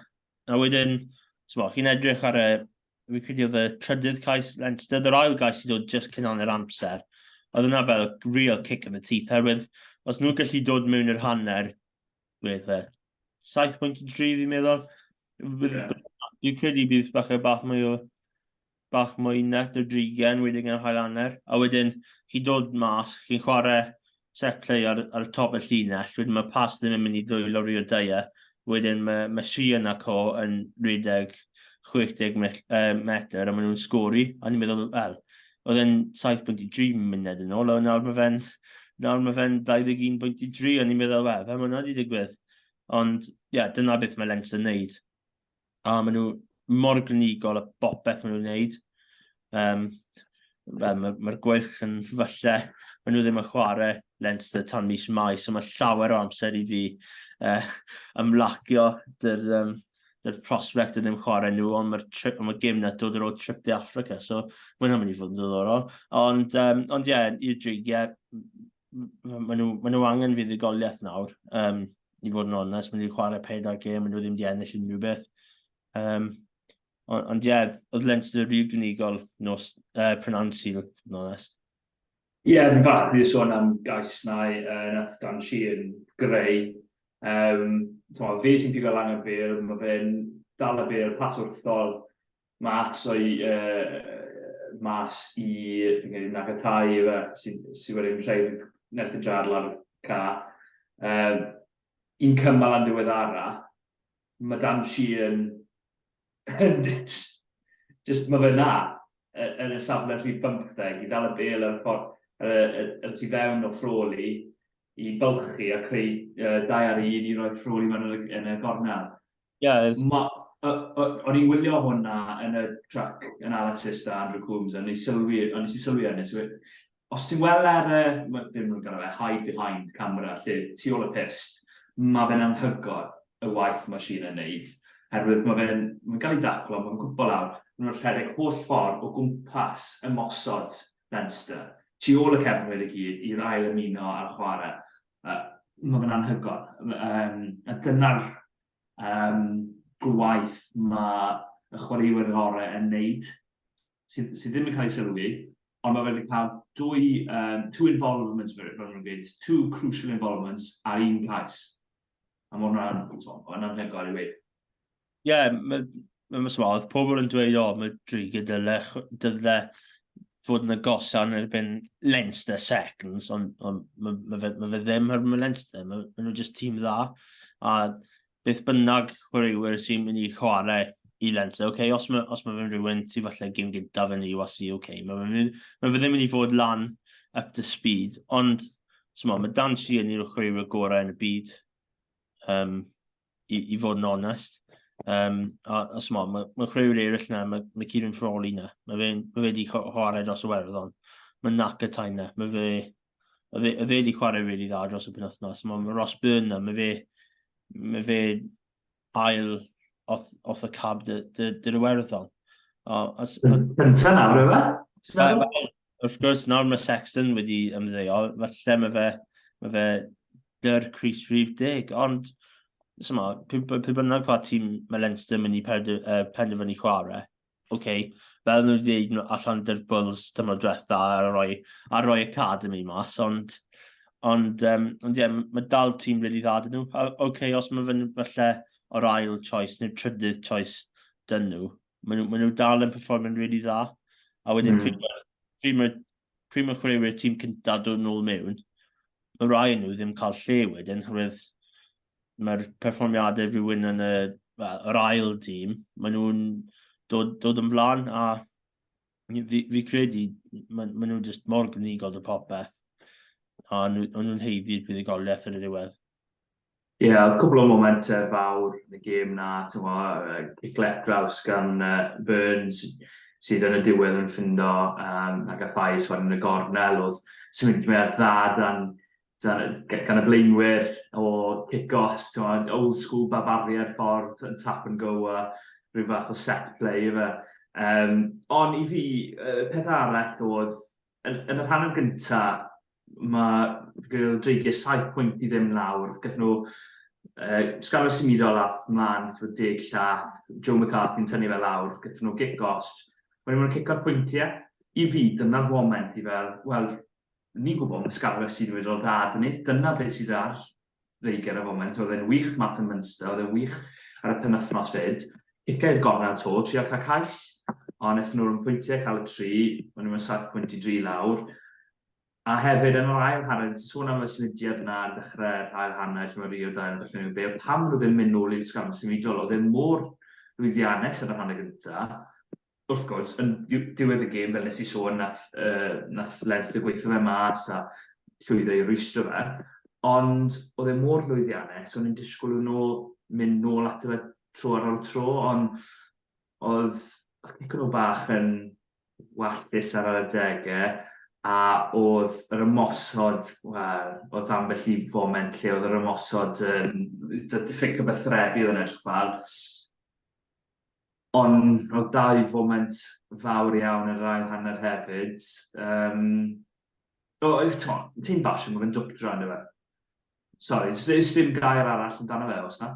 D: A wedyn, so, chi'n edrych ar y, fi'n credu oedd y trydydd cais Leinster, yr ail gais i ddod just cyn hanner amser. Oedd yna fel real kick in the teeth, herwydd os nhw'n gallu dod mewn i'r hanner, beth e, 7.3 fi'n meddwl. Dwi'n credu bydd bach mwy net o drigen wedyn yn hail hanner. A wedyn, chi dod mas, chi'n chwarae set play ar top y llinell, wedyn mae pas ddim yn mynd i ddwylo Rio Dyer. Wedyn mae, mae Sheehan a co yn rhedeg 60 metr a maen nhw'n sgori. A ni'n meddwl, wel, oedd e'n 7.3 munud yn ôl, a nawr mae fe'n nawr mae fe'n 21.3, a ni'n meddwl, wel, fel mae hwnna wedi digwydd. Ond, ie, yeah, dyna beth mae Leinster yn neud. A maen nhw mor glinigol a bopeth maen nhw'n neud. Um, wel, mae'r mae Gweilch yn falle, maen nhw ddim yn chwarae Leinster tan mis Mai, so mae llawer o amser i fi ymlacio dy'r um, dy'r prospect yn ddim chwarae nhw, ond mae'r trip, mae gêm na dod ar ôl trip de Africa, so mae'n mynd i fod yn ddiddorol. Ond, um, ond ie, yeah, i'r Dreigiau, maen nhw, maen nhw angen fuddugoliaeth nawr, i fod yn onest. Maen nhw wedi chwarae pedair gêm, maen nhw ddim wedi ennill unrhyw beth. Um, ond, ond ie, yeah, oedd Leinster rhy glinigol nos prynhawn Sul, yn onest.
C: Ie, yeah, fi'n falch fi sôn am gais na nath Dan Sheehan greu. Um, fe sy'n pigo lan y bêl, mae fe'n dal y bêl pas wrthol mas o'i mas i, fi'n credu, Nagatai ife, sydd sy wedyn creu Nathan Jarl ar y ca. Un cymal yn ddiweddara, mae Dan Sheehan yn just, just mae fe na yn y safle rhif 15 i ddal y bêl ar y ffordd ar y, y, y tu fewn o Frawley i bylchu a creu 2 ar 1 i roi Frawley mewn yn y gornel. Ma, o'n i'n wylio hwnna yn y truck analysis da Andrew Coombs, a nes sylwi, a nes i sylwi arni, so, os ti'n weld ar y, be maen nhw'n galw fe, hide behind camera, lle tu ôl y pyst, mae fe'n anhygoel y waith mae Sheehan yn neud. Herwydd mae fe'n ma cael ei daclo, mae'n cwmpo lawr, maen nhw'n rhedeg holl ffordd o gwmpas ymosod Leinster, tu ôl y cefnwyr i gyd, i'r ail ymuno ar chwarae. Mae fe'n anhygoel. A dyna'r gwaith mae y chwaraewyr gorau yn neud, sydd ddim yn cael ei sylwi, ond mae fe wedi cael dwy, two involvements, fel maen nhw'n gweud, two crucial involvements ar un cais. A mae hwnna'n, mae'n anhygoel i weud.
D: Ie, yeah, mae ma, ma, oedd pobl yn dweud, o, mae Dreigiau dyle fod yn agosa yn erbyn Leinster seconds, ond on, mae ma fe, ma fe ddim ar mae Leinster, mae ma nhw just tîm dda. A beth bynnag chwaraewyr sy'n mynd i chwarae i Leinster, okay, os mae fe'n rhywun sy'n falle gêm gyntaf yn URC, okay, mae fe, ma fe ddim mynd i fod lan up to speed, ond so, mae Dan Sheehan yw'r chwaraewyr gorau yn y byd, i fod yn onest. A smo, mae chwaraewyr eraill na, mae Kieran Frawley na, mae fe wedi chwarae dros y Werddon. Mae Nakatai na, mae fe wedi chwarae really dda dros y penwythnos. Mae Ross Byrne na, mae fe ail off y cab dy'r Iwerddon.
C: Cynta nawr, yw e?
D: Wrth gwrs, nawr mae Sexton wedi ymddeol, falle mae fe dy'r crys rhif 10, ond ma, pwy bynnag pa tîm mae Leinster mynd i penderfynu chwarae, okay, fel nhw wedi dweud allan dy'r Bulls tymor diwetha a roi academy mas, ond ie, yeah, mae dal tîm really dda dyn nhw. Okay, os mae fe'n falle o'r ail choice neu'r trydydd choice dyn nhw, maen nhw dal yn performio'n really dda. A wedyn pryd mae chwaraewyr tîm cyntaf dod nôl mewn, mae rai nhw ddim cael lle wedyn, oherwydd mae'r perfformiadau rhywun yn y, well, yr ail dîm, maen nhw'n dod yn flaen a fi credu maen nhw just mor glinigol dy popeth a nhw'n haeddu'r buddugoliaeth yn y diwedd.
C: Ie, yeah, oedd cwbl o momentau fawr yn y gêm na, cic left draws gan Burns sydd yn y diwedd yn ffindo ag a ffair yn y gornel, oedd symudiad dda dan y blaenwyr o kick-off, old school barbarian ffordd yn tap and go a rhyw fath o set play efe. Ond i fi, peth arall oedd, yn y rhan gyntaf, mae Dreigiau 7 pwynt i ddim lawr. Gath nhw sgarmes symudol ath mlaen, 10 llath, Joe McCarthy'n tynnu fe lawr, gath nhw gic gosb. Wedyn nhw'n cico'r pwyntiau. I fi, dyna'r foment i fel, wel, ni'n gwybod mae sgarmes sydd wedi dod da ni. Dyna beth sydd ar Dreigiau ar y foment. Oedd e'n wych math yn Munster, oedd e'n wych ar y penwythnos fyd. Cicio i'r gornel to, trio cael cais. Ond wnaethon nhw'n pwyntiau cael y tri, maen nhw'n 7 pwynt i 3 lawr. A hefyd yn yr ail hanner, ti'n sôn am y symudiad yna ar ddechrau'r ail hanner lle mae Rio Dau yn dechrau nhw bêl, pam nhw ddim mynd nôl i'r sgrym symudol? Oedd e mor lwyddiannus yn yr hanner gyntaf. Wrth gwrs, yn diwedd y gêm, fel nes i sôn, nath, uh, nath Leinster gweithio fe mas a llwyddo i rwystro fe. Ond oedd e mor lwyddiannus, o'n i'n disgwyl nhw mynd nôl ato fe tro ar ôl tro, ond oedd cico nhw bach yn wallus ar yr adegau, a oedd yr ymosod, wel, oedd ambell i foment lle oedd yr ymosod yn diffyg cyfathrebu oedd yn edrych fel. Ond oedd dau foment fawr iawn yn yr ail hanner hefyd. Um, o, ti'n basio, mae fe'n dwpdra, ynddo fe? Sorry, dim gair arall amdano fe, os na?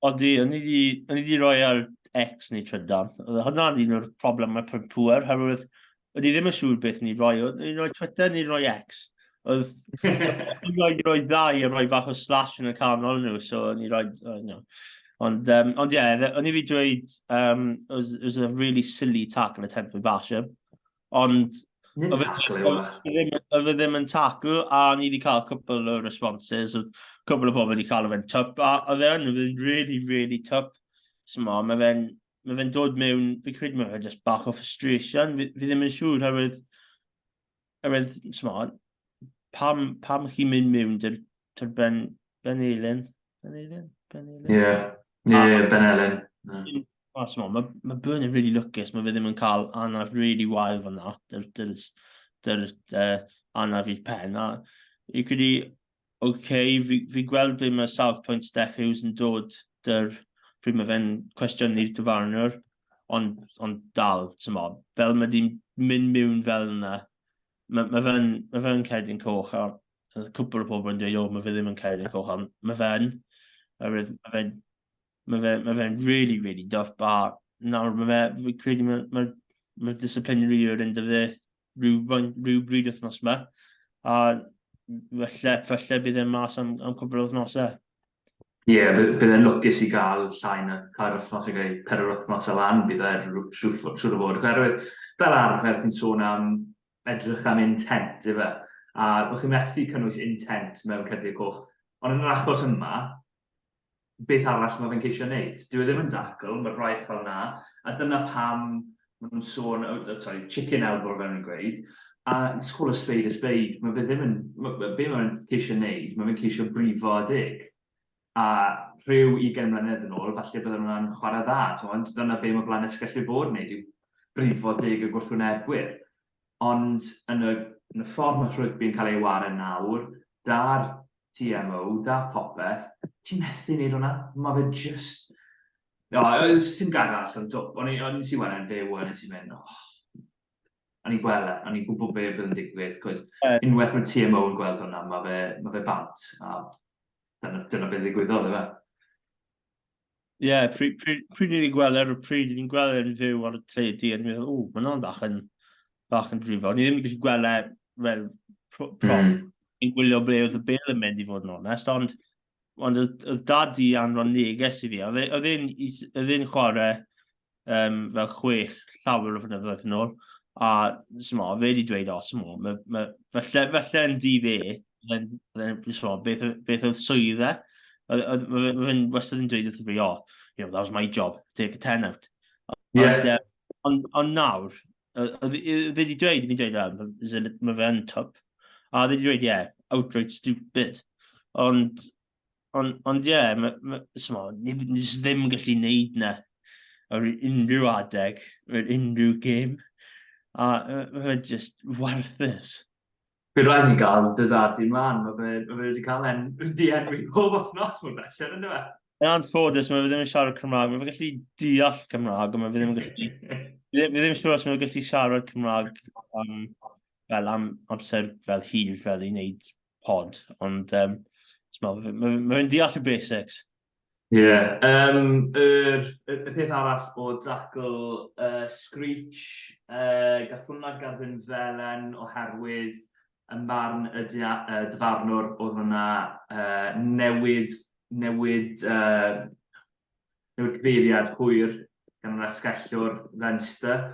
D: Odi, o'n i 'di, o'n i 'di rhoi ar X neu Trydan. Oedd hwnna'n un o'r problemau pŵer, herwydd o'n i ddim yn siŵr beth o'n i'n rhoi. O'n i'n rhoi Twitter neu'n rhoi X. Oedd o'n i'n rhoi ddau a rhoi bach o slash yn y canol nhw, so o'n i'n rhoi... Oh, no. Ond, um, ond ie, yeah, o'n i wedi dweud, um, it was, it was a really silly tackle attempt by Basham. Ond...
C: Nid tackle yw e.
D: Oedd e ddim yn tackle, a ni wedi cael cwpl o responses, oedd cwpl o bobl wedi cael fe'n twp, a oedd e yn, oedd e'n really, really twp. So ma, mae fe'n mae fe'n dod mewn, fi credu mae fe just bach o frustration, fi, fi ddim yn siŵr, herwydd, herwydd, so pam, pam chi'n mynd mewn dy'r dyr Ben, Ben Elin? Ben Elin? Ben
C: Elin? Ie, yeah. yeah, Ben Elin. Yeah.
D: Oh, so, mae ma Byrne yn really lwcus, mae fe ddim yn cael anaf really wael fan'na, dy'r dyr, dyr, uh, anaf i'r pen. A i credu, oce, okay, fi, fi gweld ble mae South Point Steph Hughes yn dod dyr pryd mae fe'n cwestiynu'r dyfarnwr, ond, ond dal, ti'n mo, fel mae di'n mynd mewn fel yna, mae, mae fe'n ma fe cerdyn coch, a cwpl o pobl yn dweud, o, mae fe ddim yn cerdyn coch, ond mae fe'n, mae fe'n mae fe, mae fe'n really, really duff, a nawr mae fe, fi credu mae, mae, mae disciplinary yn ynddo fe rhyw, rhyw bryd wythnos yma, a falle, falle bydd e'n mas am, am cwbl o wythnosau.
C: Ie, yeah, bydd e'n lwcus i gael llai na tair wythnos i gael pedair wythnos o lan, bydd e'n siŵr o fod. Oherwydd, fel arfer, ti'n sôn am edrych am intent, ife? A bych chi'n methu cynnwys intent mewn cerdyn coch. Ond yn yr achos yma, beth arall mae fe'n ceisio wneud? Dyw e ddim yn dacl, mae'r braich fel 'na, a dyna pam maen nhw'n sôn, oh, sorry, chicken elbow fel nhw'n gweud, a just call a spade a spade, mae fe ddim yn, be mae'n ceisio wneud, mae fe'n ceisio brifo a dig. A rhyw 20 mlynedd yn ôl, falle bydden nhw'n chwarae dda, ond dyna be mae Blaen Esgallu fod wneud, yw brifo dig y gwrthwynebwyr. Ond yn y, yn y ffordd mae rygbi'n cael ei ware nawr, da'r TMO, da phopeth, ti'n methu wneud hwnna. Mae fe just... No, ti'n gair arall ond dwp. O'n i, o'n i si weld e'n fyw a nes i mynd, oh. O'n i'n gweld e, o'n i'n gwybod be bydd yn digwydd, cos unwaith mae TMO yn gweld hwnna, mae fe, mae fe bant, a dyna, dyna beth ddigwyddodd, efe.
D: Ie, yeah, pryd, pryd, pryd ni'n gweld ar y pryd, ni'n gweld e'n fyw ar y teledu, a ni'n meddwl, o, mae hwnna'n bach yn, bach yn drifo. Ni ddim yn gallu gweld e fel pro, pro Ni'n gwylio ble oedd y bel yn mynd i fod yn onest, ond ond oedd, oedd dad i anfon neges i fi. Oedd e, e'n chwarae um, fel chwech llawer o flynyddoedd yn ôl, a smo, fe wedi dweud, o, smo, ma, ma, falle, falle yn dydd e, smo, beth, beth oedd swydd e. Mae fe'n wastad yn dweud wrth fi, oh, you know, that was my job, take a 10 out.
C: Yeah.
D: Ond, ond, ond nawr, oedd e wedi dweud, fi'n dweud, oh, mae fe'n twp. A oedd e wedi dweud, yeah, outright stupid. Ond, ond, ond ie, yeah, ma, ma, smo, ni, ni ddim yn gallu neud na ar unrhyw adeg, ar unrhyw gêm. A mae fe just warthus.
C: Bydd rhaid ni gael Dezati mlaen, mae fe, ma fe wedi cael en, di enwi pob wythnos mor belled, ynddo fe?
D: Yn anffodus, mae fe ddim yn siarad Cymraeg. Mae fe gallu deall Cymraeg, ond mae fe ddim yn gallu... Fi ddim yn siŵr os mae fe gallu siarad Cymraeg um, fel am amser fel hir fel i wneud pod, ond um, mae ma, ma fe'n deall y basics.
C: Ie, yeah. um, yr, y, y peth arall o dacl uh, Screech, uh, gath hwnna gardyn felen oherwydd ym marn y dia, uh, dyfarnwr oedd hwnna uh, newid, newid, uh, newid cyfeiriad hwyr gan yr asgellwr Leinster.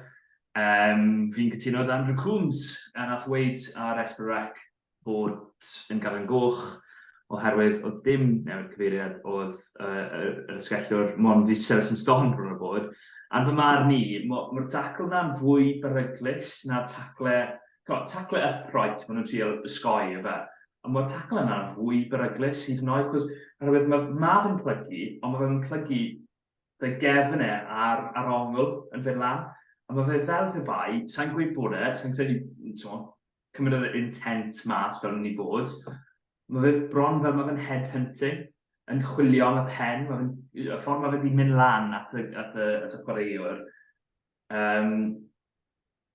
C: Fi'n cytuno 'da Andrew Coombs, a nath weud ar S4C bod yn gerdyn goch oherwydd oedd dim newid cyfeiriad, oedd yr asgellwr mond wedi sefyll yn stond bron o bod. A'n fy marn i, mae'r tacl na'n fwy beryglus na'r tacle, tacle upright maen nhw'n trial ysgoi efe. Ond mae'r tacle yna'n fwy beryglus hyd yn oed, cos oherwydd mae ma fe'n plygu, ond mae fe'n plygu fe gefn e ar, ar ongl yn fynd lan. A mae fe fel pe bai, sa'n gweud bod e, sa'n credu, t'mo, cymryd yr intent mas fel yn ei fod, mae fe bron fel mae fe'n head-hunting, yn chwilio am y pen, mae fe'n, y ffordd mae fe wedi mynd lan at y, at y, at y chwaraewr.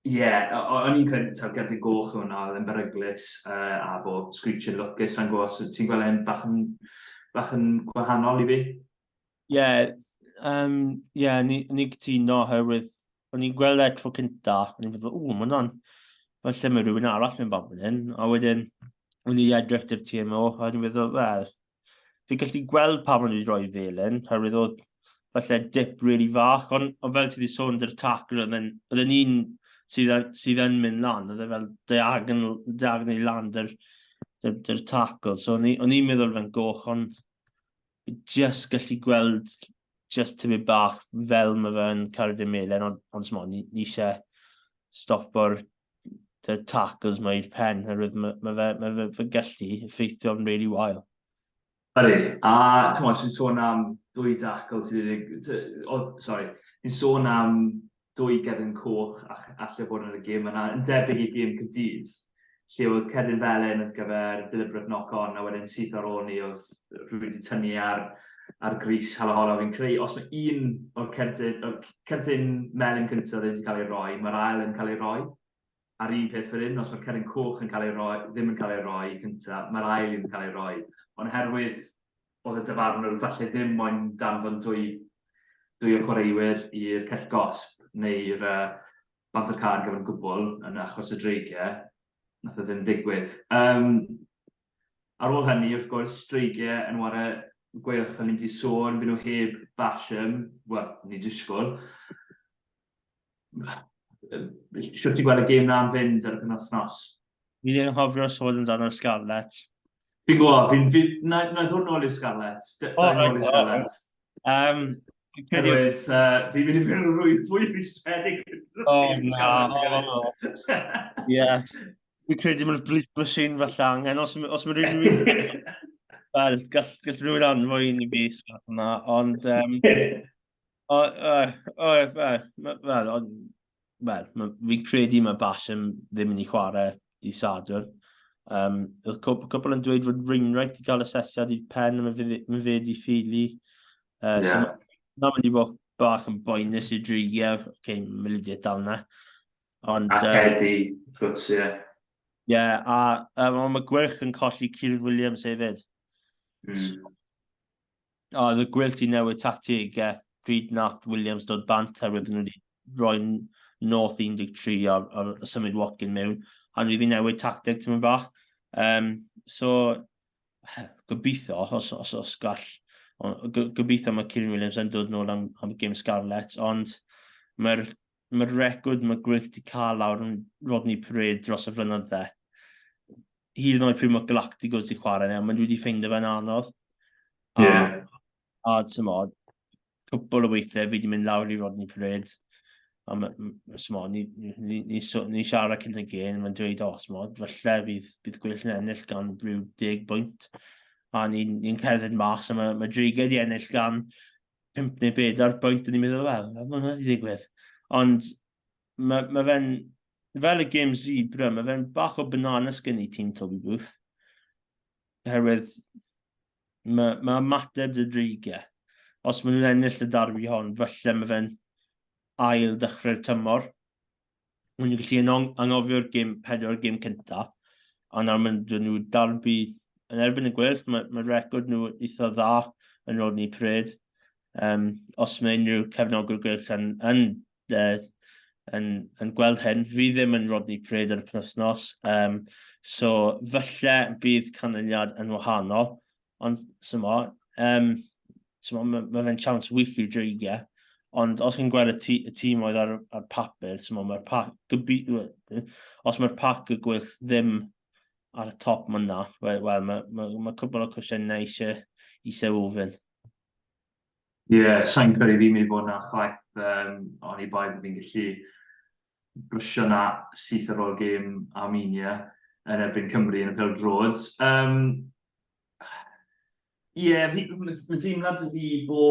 C: Ie, yeah, o'n i'n credu taw gerdyn goch oedd hwnna, oedd e'n beryglus, a bod Screech yn lwcus, sa'n gwybod os ti'n gweld e'n bach yn, bach yn gwahanol i fi?
D: Ie, um, yeah, ni, ni cytuno oherwydd o'n i'n gweld e tro cynta, o'n i'n meddwl, ww, mae hwnna'n, falle mae rhywun arall mewn bant fan hyn, a wedyn o'n i'n edrych dy'r TMO, a o'n i'n meddwl, wel, fi'n gallu gweld pam o'n i wedi rhoi felyn, oherwydd oedd falle dip really fach, ond on fel ti wedi sôn, dy'r tackle, oedd e'n un sydd yn, sydd yn mynd lan, oedd e fel diagonal, diagonal lan dy'r, dy'r, dy'r tackle, so o'n i'n meddwl fe'n goch, ond just gallu gweld just tipyn bach fel mae fe'n cerdyn melen, ond, ond smo, ni, ni eisiau stopo'r the tackles mae i'r pen, oherwydd mae, mae fe, mae fe, fe gallu effeithio'n really wael.
C: Ydy, a come on, sy'n sôn am dwy tackle sydd wedi... Oh, sorry, ni'n sôn am dwy gerdyn coch alle fod yn y gêm yna, yn debyg i gêm Caerdydd, lle oedd cerdyn felyn ar gyfer deliberate knock-on, a wedyn syth ar ôl ni oedd rhywun wedi tynnu ar, ar grys Halaholo. Fi'n credu, os mae un o'r cerdyn, o'r cerdyn melyn cyntaf ddim wedi cael ei roi, mae'r ail yn cael ei roi. A'r un peth fan hyn, os mae'r cerdyn coch yn cael ei roi, ddim yn cael ei roi cyntaf, mae'r ail un yn cael ei roi. Ond oherwydd oedd y dyfarnwr falle ddim moyn danfon dwy, dwy o chwaraewyr i'r cell gosb neu'r bant o'r car gyfan gwbl yn achos y dreigiau, nath o ddim digwydd. Um, ar ôl hynny, wrth gwrs, dreigiau yn ware gweilch fel ni'n di sôn, byd nhw heb Basham, wel, ni'n disgwyl. Siwt ti'n gweld y gêm na'n fynd ar y penwythnos?
D: Fi ddim yn cofio sôn amdano'r Scarlets.
C: Fi'n gwybod, fi'n... Fi, na, na ddod nôl i'r Scarlets. O, oh, nôl i'r Scarlets. Oherwydd, fi'n mynd i fynd yn rwy fwy rwystredig.
D: O, na. Ie. Fi'n credu mae'r bleep machine falle angen, os, os mae rhywun... Wel, gall, gall rhywun anfon un i fi, yna, ond... Um, o, o, o, wel, wel, fi'n credu mae Basham ddim yn ei chwarae di Sadwrn. Um, oedd cwpl yn dweud fod Wainwright wedi cael asesiad i'r pen, mae fe, ma fe wedi ffili. Uh, yeah. So mae'n mynd i fod bach yn boenus i dreigiau. Oce, okay, mae Lydiate dal yna.
C: Ond, a Eddie, wrth gwrs, ie.
D: Ie, a um, mae Gweilch yn colli Kieran Williams hefyd. So, O, oedd y Gweilch 'di newid tactegau pryd nath Williams dod bant oherwydd nhw wedi rhoi North 13 a, a symud Watkin mewn, a nhw wedi newid tacteg tipyn bach. Um, so, gobeithio, os, os, os gall, gobeithio mae Kieran Williams yn dod nôl am, am gêm Scarlets, ond mae'r mae record mae Gweilch wedi cael lawr yn Rodney Parade dros y flynydde. Hyd yn oed pryd mae Galacticos wedi chwarae nawr, maen nhw wedi ffeindio fe'n anodd. A, yeah. a ti'n cwpl o weithiau fi wedi mynd lawr i Rodney Parade. A mo, ni, ni, ni, ni, ni siarad cyn y gêm, mae'n dweud, o, oh, mo, falle bydd, bydd Gweilch yn ennill gan rhyw 10 bwynt. A ni'n ni cerdded mas, a mae, mae Dreigiau wedi ennill gan 5 neu 4 bwynt, a ni'n meddwl, wel, mae hwnna wedi digwydd. Ond mae, mae fe'n, fel y gêm Zebra, mae fe'n bach o banana skin i tîm Toby Booth. Oherwydd mae, mae ymateb dy dreigiau. Os maen nhw'n ennill y darbi hon, falle mae fe'n ail dechrau'r tymor. Maen nhw'n gallu anghofio'r gêm, pedwar gêm cynta, a nawr maen nhw darbi yn erbyn y Gweilch, mae, mae record nhw eitha dda yn Rodney Parade. Um, os mae unrhyw cefnogwr Gweilch yn, yn yn, yn gweld hyn. Fi ddim yn Rodney Parade ar y penwythnos, um, so falle bydd canlyniad yn wahanol, ond symo, um, symo, mae ma fe'n chance wych i'r dreigiau. Ond os chi'n gweld y, tî, y tîm oedd ar, ar papur, so mae'r pac, os mae'r pac y Gweilch ddim ar y top mae yna, wel, well, mae, mae, mae cwbl o cwestiynau eisiau, eisiau ofyn.
C: Ie, yeah, sa'n credu fi'n mynd i fod yna chwaith, oni bai bod fi'n gallu brysio na syth ar ôl gêm Armenia yn erbyn Cymru yn y pêl-droed. Ie, yeah, mae deimlad fi bo...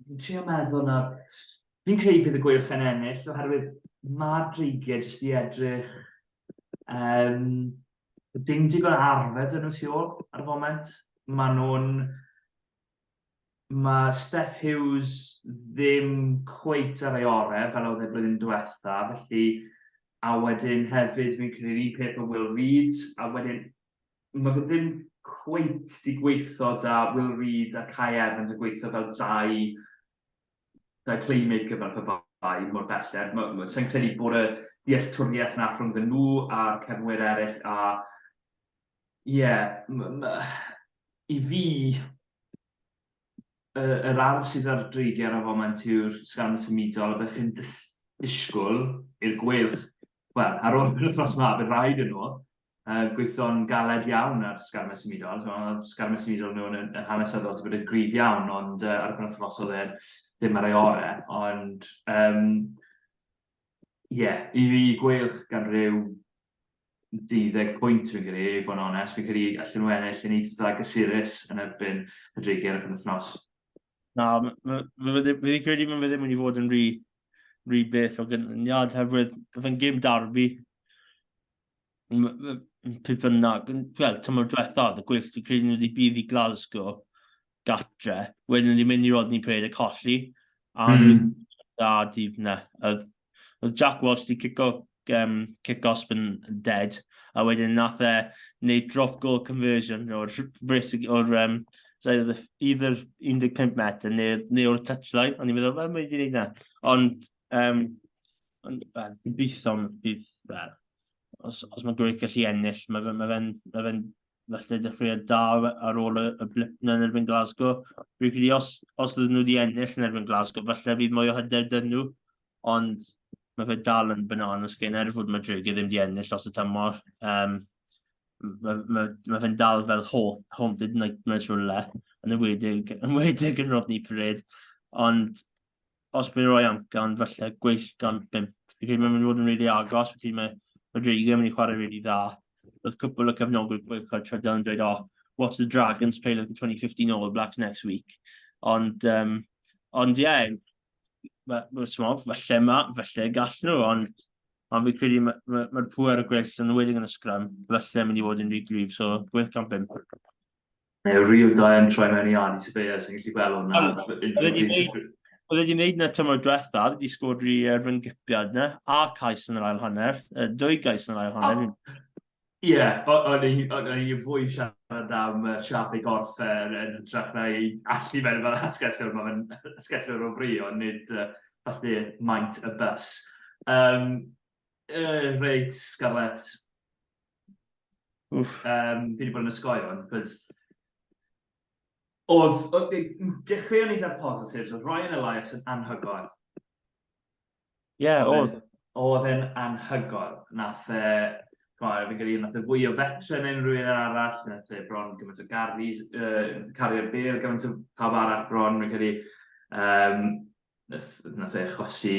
C: Fi'n trio meddwl nawr. Fi'n credu bydd y Gweilch yn ennill, oherwydd mae'r Dreigiau jyst i edrych... Um, dim digon arfer dyn nhw tu ôl ar y foment. Maen nhw'n... Mae Steff Hughes ddim cweit ar ei orau fel oedd e blwyddyn diwetha, felly... A wedyn hefyd fi'n credu'r un peth o Will Reid, a wedyn mae fe ddim cweit 'di gweithio 'da Will Reid a Kai Evans yn gweithio fel dau, dau playmaker fel pe bai mor belled. Sa i'n credu bod y dealltwriaeth 'na rhwngddyn nhw a'r cefnwyr eraill a ie, i fi, yr arf sydd ar y dreigiau ar y foment yw'r sgan symudol a byddwch chi'n disgwyl i'r Gweilch, wel, ar ôl yr wythnos 'ma, bydd rhaid iddyn nhw gweithio'n galed iawn ar sgarmau symudol. Oedd sgarmau symudol nhw yn, yn hanesyddol wedi bod yn gryf iawn, ond ar y penwythnos oedd e ddim ar ei orau. Ond, um, yeah, i fi Gweilch gan rhyw 12 pwynt fi'n credu, i fod yn onest. Fi'n credu allan nhw ennill yn eitha gysurus yn erbyn y Dreigiau ar y penwythnos.
D: Na, fi credu mae fe ddim wedi fod yn rhy, rhy bell o gynnyniad, herwydd fe'n gêm darbi. Pryd bynnag, wel, tymor diwetha, oedd y Gweilch, fi'n credu nhw wedi bydd i Glasgow gatre, wedyn nhw wedi mynd i Rodney Parade a colli, a mm. dda dydd na. Oedd, oedd Jack Walsh wedi cico um, cic osb yn dead, a wedyn nath e wneud drop goal conversion o'r, o'r um, so either 15 metr neu, neu o'r touchline, o'n i'n meddwl, fel mae wedi gwneud na. Ond, um, ond well, gobeithio bydd, well, os, os mae Gweilch gallu ennill, mae fe'n ma fe, ma fe falle dechreuad da ar ôl y, y blip na yn erbyn Glasgow. Rwy'n credu os, os ydyn nhw wedi ennill yn erbyn Glasgow, falle fydd mwy o hyder dyn nhw, ond mae fe dal yn banana skin er fod mae Dreigiau ddim wedi ennill dros y tymor. Um, mae, mae, mae fe'n dal fel haunted nightmares rhywle, yn enwedig, yn enwedig yn Rodney Parade. Ond os mae'n rhoi amcan, falle Gweilch gan 5. Fi'n credu mae'n mynd i fod yn rili agos, felly mae, mae Dreigiau yn mynd i chwarae rili dda. Oedd cwpl o cefnogwyr Gweilch ar Trydar yn dweud, oh, watch the Dragons play like the 2015 All Blacks next week. Ond, um, ond ie, yeah, falle ma, falle gall nhw, ond ond fi'n credu mae'r ma, ma, ma pŵer y Gweilch yn enwedig yn y sgrym, falle mynd i fod yn rhy gryf, so Gweilch gan 5.
C: Neu real guy yn troi mewn i Ardie Savea, sy'n gallu gweld hwnna.
D: Oedd e wedi gwneud na tymor diwetha, wedi sgori ryngipiad na, a cais yn yr ail hanner, dwy gais yn yr ail hanner.
C: Ie, yeah, o'n i fwy siarad am siap ei gorff e yn hytrach na ei allu fe'n fel asgellwr, mae fe'n asgellwr o fri, ond nid falle maint y bus. Um, reit, Scarlett. Wff. Um, fi wedi bod yn ysgoi hwn, cos oedd, dechreuon ni da'r positives, oedd Ryan Elias yn anhygoel.
D: Ie, yeah, oedd.
C: Oedd e'n anhygoel. Nath e, fi'n credu, nath e fwy o veteran yn unrhyw un arall, nath e bron gymaint o garis, cario'r bêl gymaint o pawb arall bron, fi'n credu. Um, nath, nath e achosi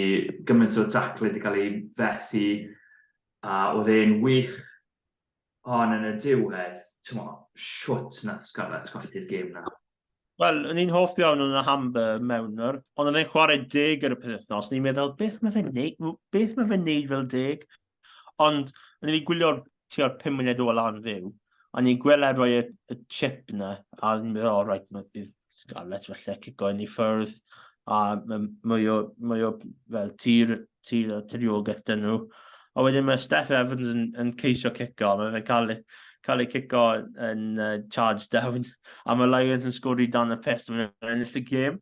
C: gymaint o tackle wedi cael ei fethu, a oedd e'n wych. Ond yn y diwedd, ti'n mo, shwt nath Scarlets colli'r gêm na.
D: Wel, o'n i'n hoff iawn o'n Hamba mewnwr, ond oedd e'n chwarae deg ar y penwythnos, ni'n meddwl, beth mae fe'n neud, beth mae fe'n neud fel deg? Ond, o'n i wedi gwylio'r tua'r 5 munud ola yn fyw, a ni'n gweld e rhoi y, y chip na, a ni'n meddwl, oh, right, mae bydd Scarlets falle cico yn ei ffyrdd, a mae mwy o, mwy o fel tir, tir a tiriogaeth dyn nhw. A wedyn mae Steff Evans yn, yn ceisio cico, mae fe'n cael, cael ei cico yn charge down, a mae Lions yn sgori dan y pest, a maen nhw'n ennill y gêm.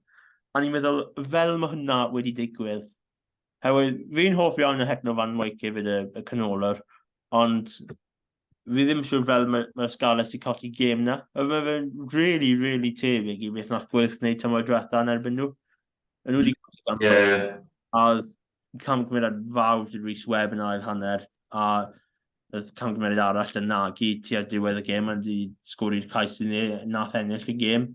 D: A ni'n meddwl, fel mae hwnna wedi digwydd, Herwydd, fi'n hoff iawn o Hector Van Wyk hefyd, y, y canolwr, ond Fi ddim siŵr fel mae'r mae Scarlets i colli gêm na. Mae fe'n really, really tebyg i beth nath Gweilch wneud tymor diwetha yn erbyn nhw. Yn nhw wedi colli gan A oedd camgymeriad fawr dy Rhys Webb yn ail hanner, a oedd camgymeriad arall dy Nagy tua diwedd y gêm, ond i sgori'r cais i ni, nath ennill y gêm.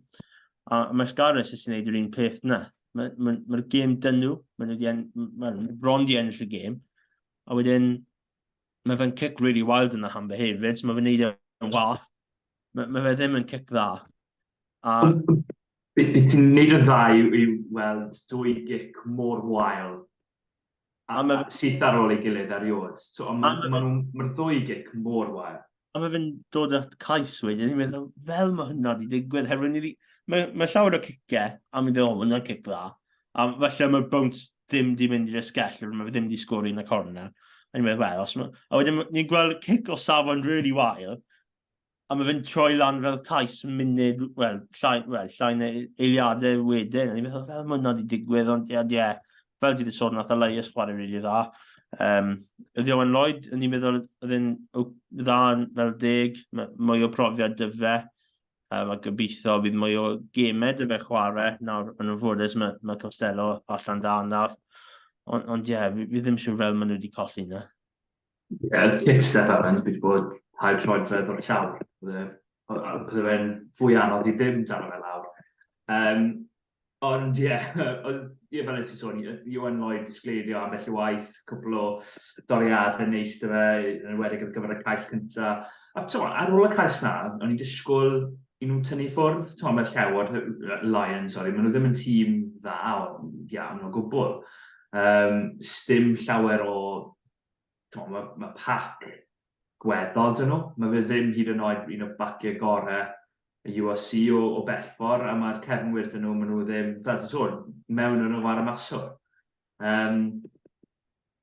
D: A mae Scarlets jyst yn gwneud yr un peth na. Mae'r ma, ma, ma gêm dyn nhw, maen nhw wedi en, ma bron di ennill y gêm, a wedyn mae fe'n cic really wild yn y hamba hefyd, so mae fe'n neud e'n wath. Mae, mae fe ddim yn cic dda.
C: A... Be, be ti'n neud yn dda yw, yw weld dwy gic mor wael a, a ma, syth ar ôl ei gilydd erioed. So, mae'r ma, ma, ma ddwy gic mor wael.
D: A mae fe'n dod at cais wedyn, ni'n meddwl, fel mae hwnna wedi digwydd, herwydd ni mae, mae llawer o ciciau, a mi'n dweud, o, mae hwnna'n cic dda. A falle mae'r bounce ddim di mynd i'r esgell, mae fe ddim di sgori yn y corner. A ni'n meddwl, wel, os ma... A wedyn ni'n gweld cic o safon really wael, a mae fe'n troi lan fel cais munud, wel, llai, well, llai neu eiliadau wedyn. A ni'n meddwl, fel mae hwnna wedi digwydd, ond ie, yeah, fel ti wedi sôn, nath Elias chwarae rili really dda. Um, ydy Owen Lloyd, yn i'n meddwl, oedd e'n dda fel deg, mwy o profiad dy fe. A gobeithio bydd mwy o gemau dy fe chwarae. Nawr, yn anffodus, mae, mae Costello allan da anaf. Ond, ond ie, yeah, fi, fi ddim siŵr fel maen nhw wedi colli yna.
C: Ie, yeah, oedd kick Steph Evans wedi bod tair troedfedd o'r llawr. Bydde fe'n fwy anodd i ddim daro fe lawr. Um, Ond ie, oedd, ie, fel nes i sôn, oedd Iwan Lloyd disgleirio ambell i waith, cwpl o doriadau neis 'da fe, yn enwedig ar gyfer y cais cynta. A t'mo', ar ôl y cais 'na, o'n i'n disgwyl i nhw tynnu ffwrdd. T'mo', mae'r Llewod, Lions, sori, maen nhw ddim yn tîm dda iawn o gwbl. Um, sdim llawer o Mae ma, ma pac gweddol dyn nhw. Mae fe ddim hyd yn oed un o baciau gorau y URC o, o bellfor, a mae'r cefnwyr dyn nhw, maen nhw ddim, fel ti'n sôn, mewn yn y war maswr. Um,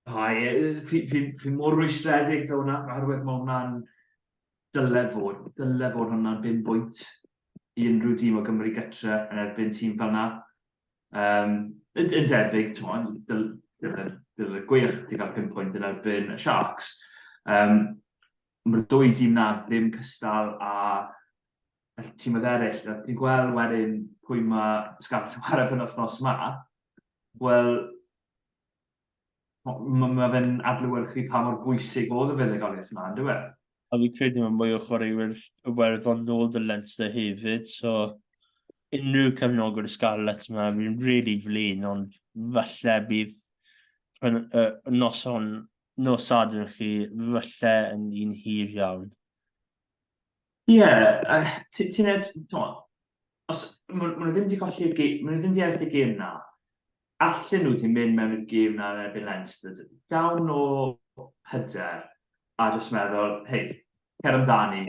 C: o, ie, fi, fi, fi mor rwystredig da hwnna, oherwydd mae hwnna'n dyle fod, dyle fod hwnna'n bum bwynt i unrhyw dîm o Gymru gytre yn erbyn tîm fel yna. Um, yn, yn debyg, ti'n dyle gweilch di gael 5 pwynt yn erbyn y Sharks. Um, Mae'r dwy dîm na ddim cystal a y tîmoedd eraill. A ti'n gweld wedyn pwy mae Scarlets yn chwarae penwythnos yma, wel, mae ma fe'n adlewyrchu pa mor bwysig oedd y fuddugoliaeth yma, on'd yw e?
D: A fi'n credu mae mwy o chwaraewyr Iwerddon nôl 'da Leinster hefyd, so unrhyw cefnogwr y Scarlets yma, fi'n really flin, ond falle bydd uh, noson, nos Sadwrn chi, falle yn un hir iawn.
C: Ie, yeah, ti'n ed, os maen nhw ddim wedi colli'r gêm, maen nhw ddim wedi ennill y gêm na, allen nhw 'di mynd mewn i'r gêm 'na yn erbyn Leinster llawn o hyder a jyst meddwl, hei, cer amdani,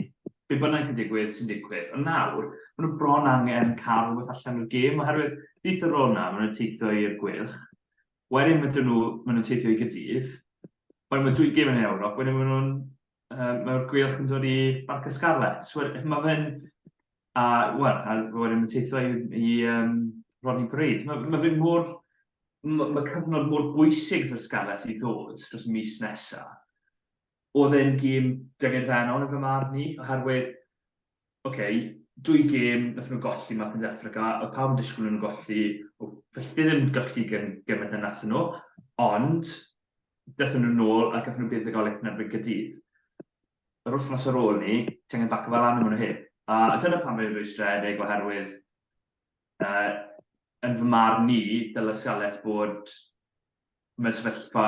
C: be bynnag sy'n digwydd, sy'n digwydd. Ond nawr, maen nhw bron angen cael rhywbeth allan o'r gêm, oherwydd byth ar ôl 'na, maen nhw'n teithio i'r Gweilch, wedyn maen nhw, maen nhw'n teithio i Gaerdydd, wedyn mae dwy gêm yn Ewrop, wedyn maen nhw'n, um, mae'r Gweilch yn dod i Barc y Scarlets. Mae fe'n A, wel, a wedyn mae'n teithio i, i um, Rodney Parade. Mae, mae fe mor... Mae, mae cyfnod mor bwysig fy'r Scarlets i ddod dros y mis nesaf. Oedd e'n gêm dyngedfennol yn fy marn i, oherwydd, oce, okay, dwy gêm nath nhw golli Mark yn Africa, oedd pawb yn disgwyl nhw'n golli, felly ddim golli gyn gymaint na nath nhw, ond dathon nhw nôl a gathon nhw buddugoliaeth yn erbyn Gaerdydd. Yr wythnos ar ôl 'ny, ti angen baco fe lan a ma' nhw heb. A dyna pam fi'n rwystredig oherwydd uh, yn fy marn i, dylai Scarlets bod mewn sefyllfa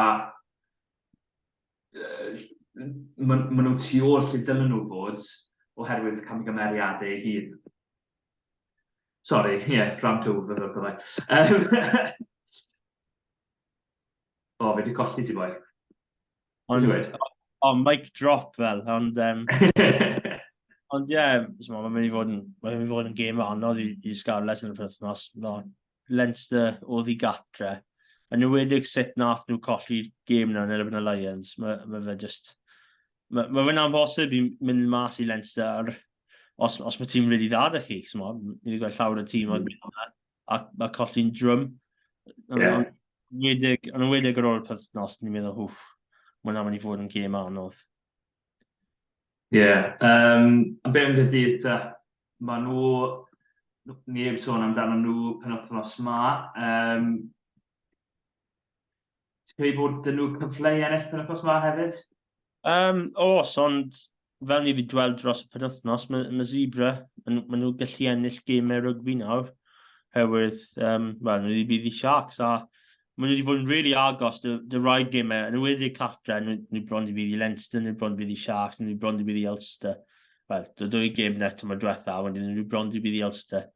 C: uh, maen ma nhw tu ôl lle dylen nhw fod oherwydd camgymeriadau ei hun. Sorry, ie, yeah, rant over fel byddai. Um, o, fi wedi colli ti boi.
D: Ond, o, mic drop fel, ond... Um, ond ie, yeah, so, mae'n mynd i fod yn, mae'n mynd i fod yn gêm anodd i, i Scarlets yn y penwythnos. No, Leinster oedd i gatre. Yn enwedig sut nath nhw colli'r gêm na yn erbyn y Lions. Mae, mae fe just... Mae, mae fe'n amhosib i mynd mas i Leinster ar, os, os mae tîm really dda da chi. So, ni wedi gweld llawer o tîm mm. a, a colli'n drwm. Yeah. Yn yn enwedig ar ôl y penwythnos, ni'n meddwl, hwff, mae hwnna'n mynd i fod yn gêm anodd.
C: Ie, yeah, um, a be am Gaerdydd te? Maen nhw, ni heb sôn amdano nhw penwythnos ma. Um, Ti'n credu bod dyn nhw cyfle i ennill penwythnos ma hefyd?
D: Um, os, ond fel ni wedi dweld dros y penwythnos, mae, mae Zebra, mae, ma nhw gallu ennill gemau rygbi nawr, herwydd, um, wel, nhw wedi bydd i Sharks, a maen nhw wedi fod yn really agos dy, dy rai gemau, yn wedi cartre, nhw, nhw bron i bydd i Leinster, nhw bron i bydd i Sharks, nhw bron i bydd i Ulster. Wel, dy dwy gêm net tymor diwetha, a wedyn nhw bron i bydd i Ulster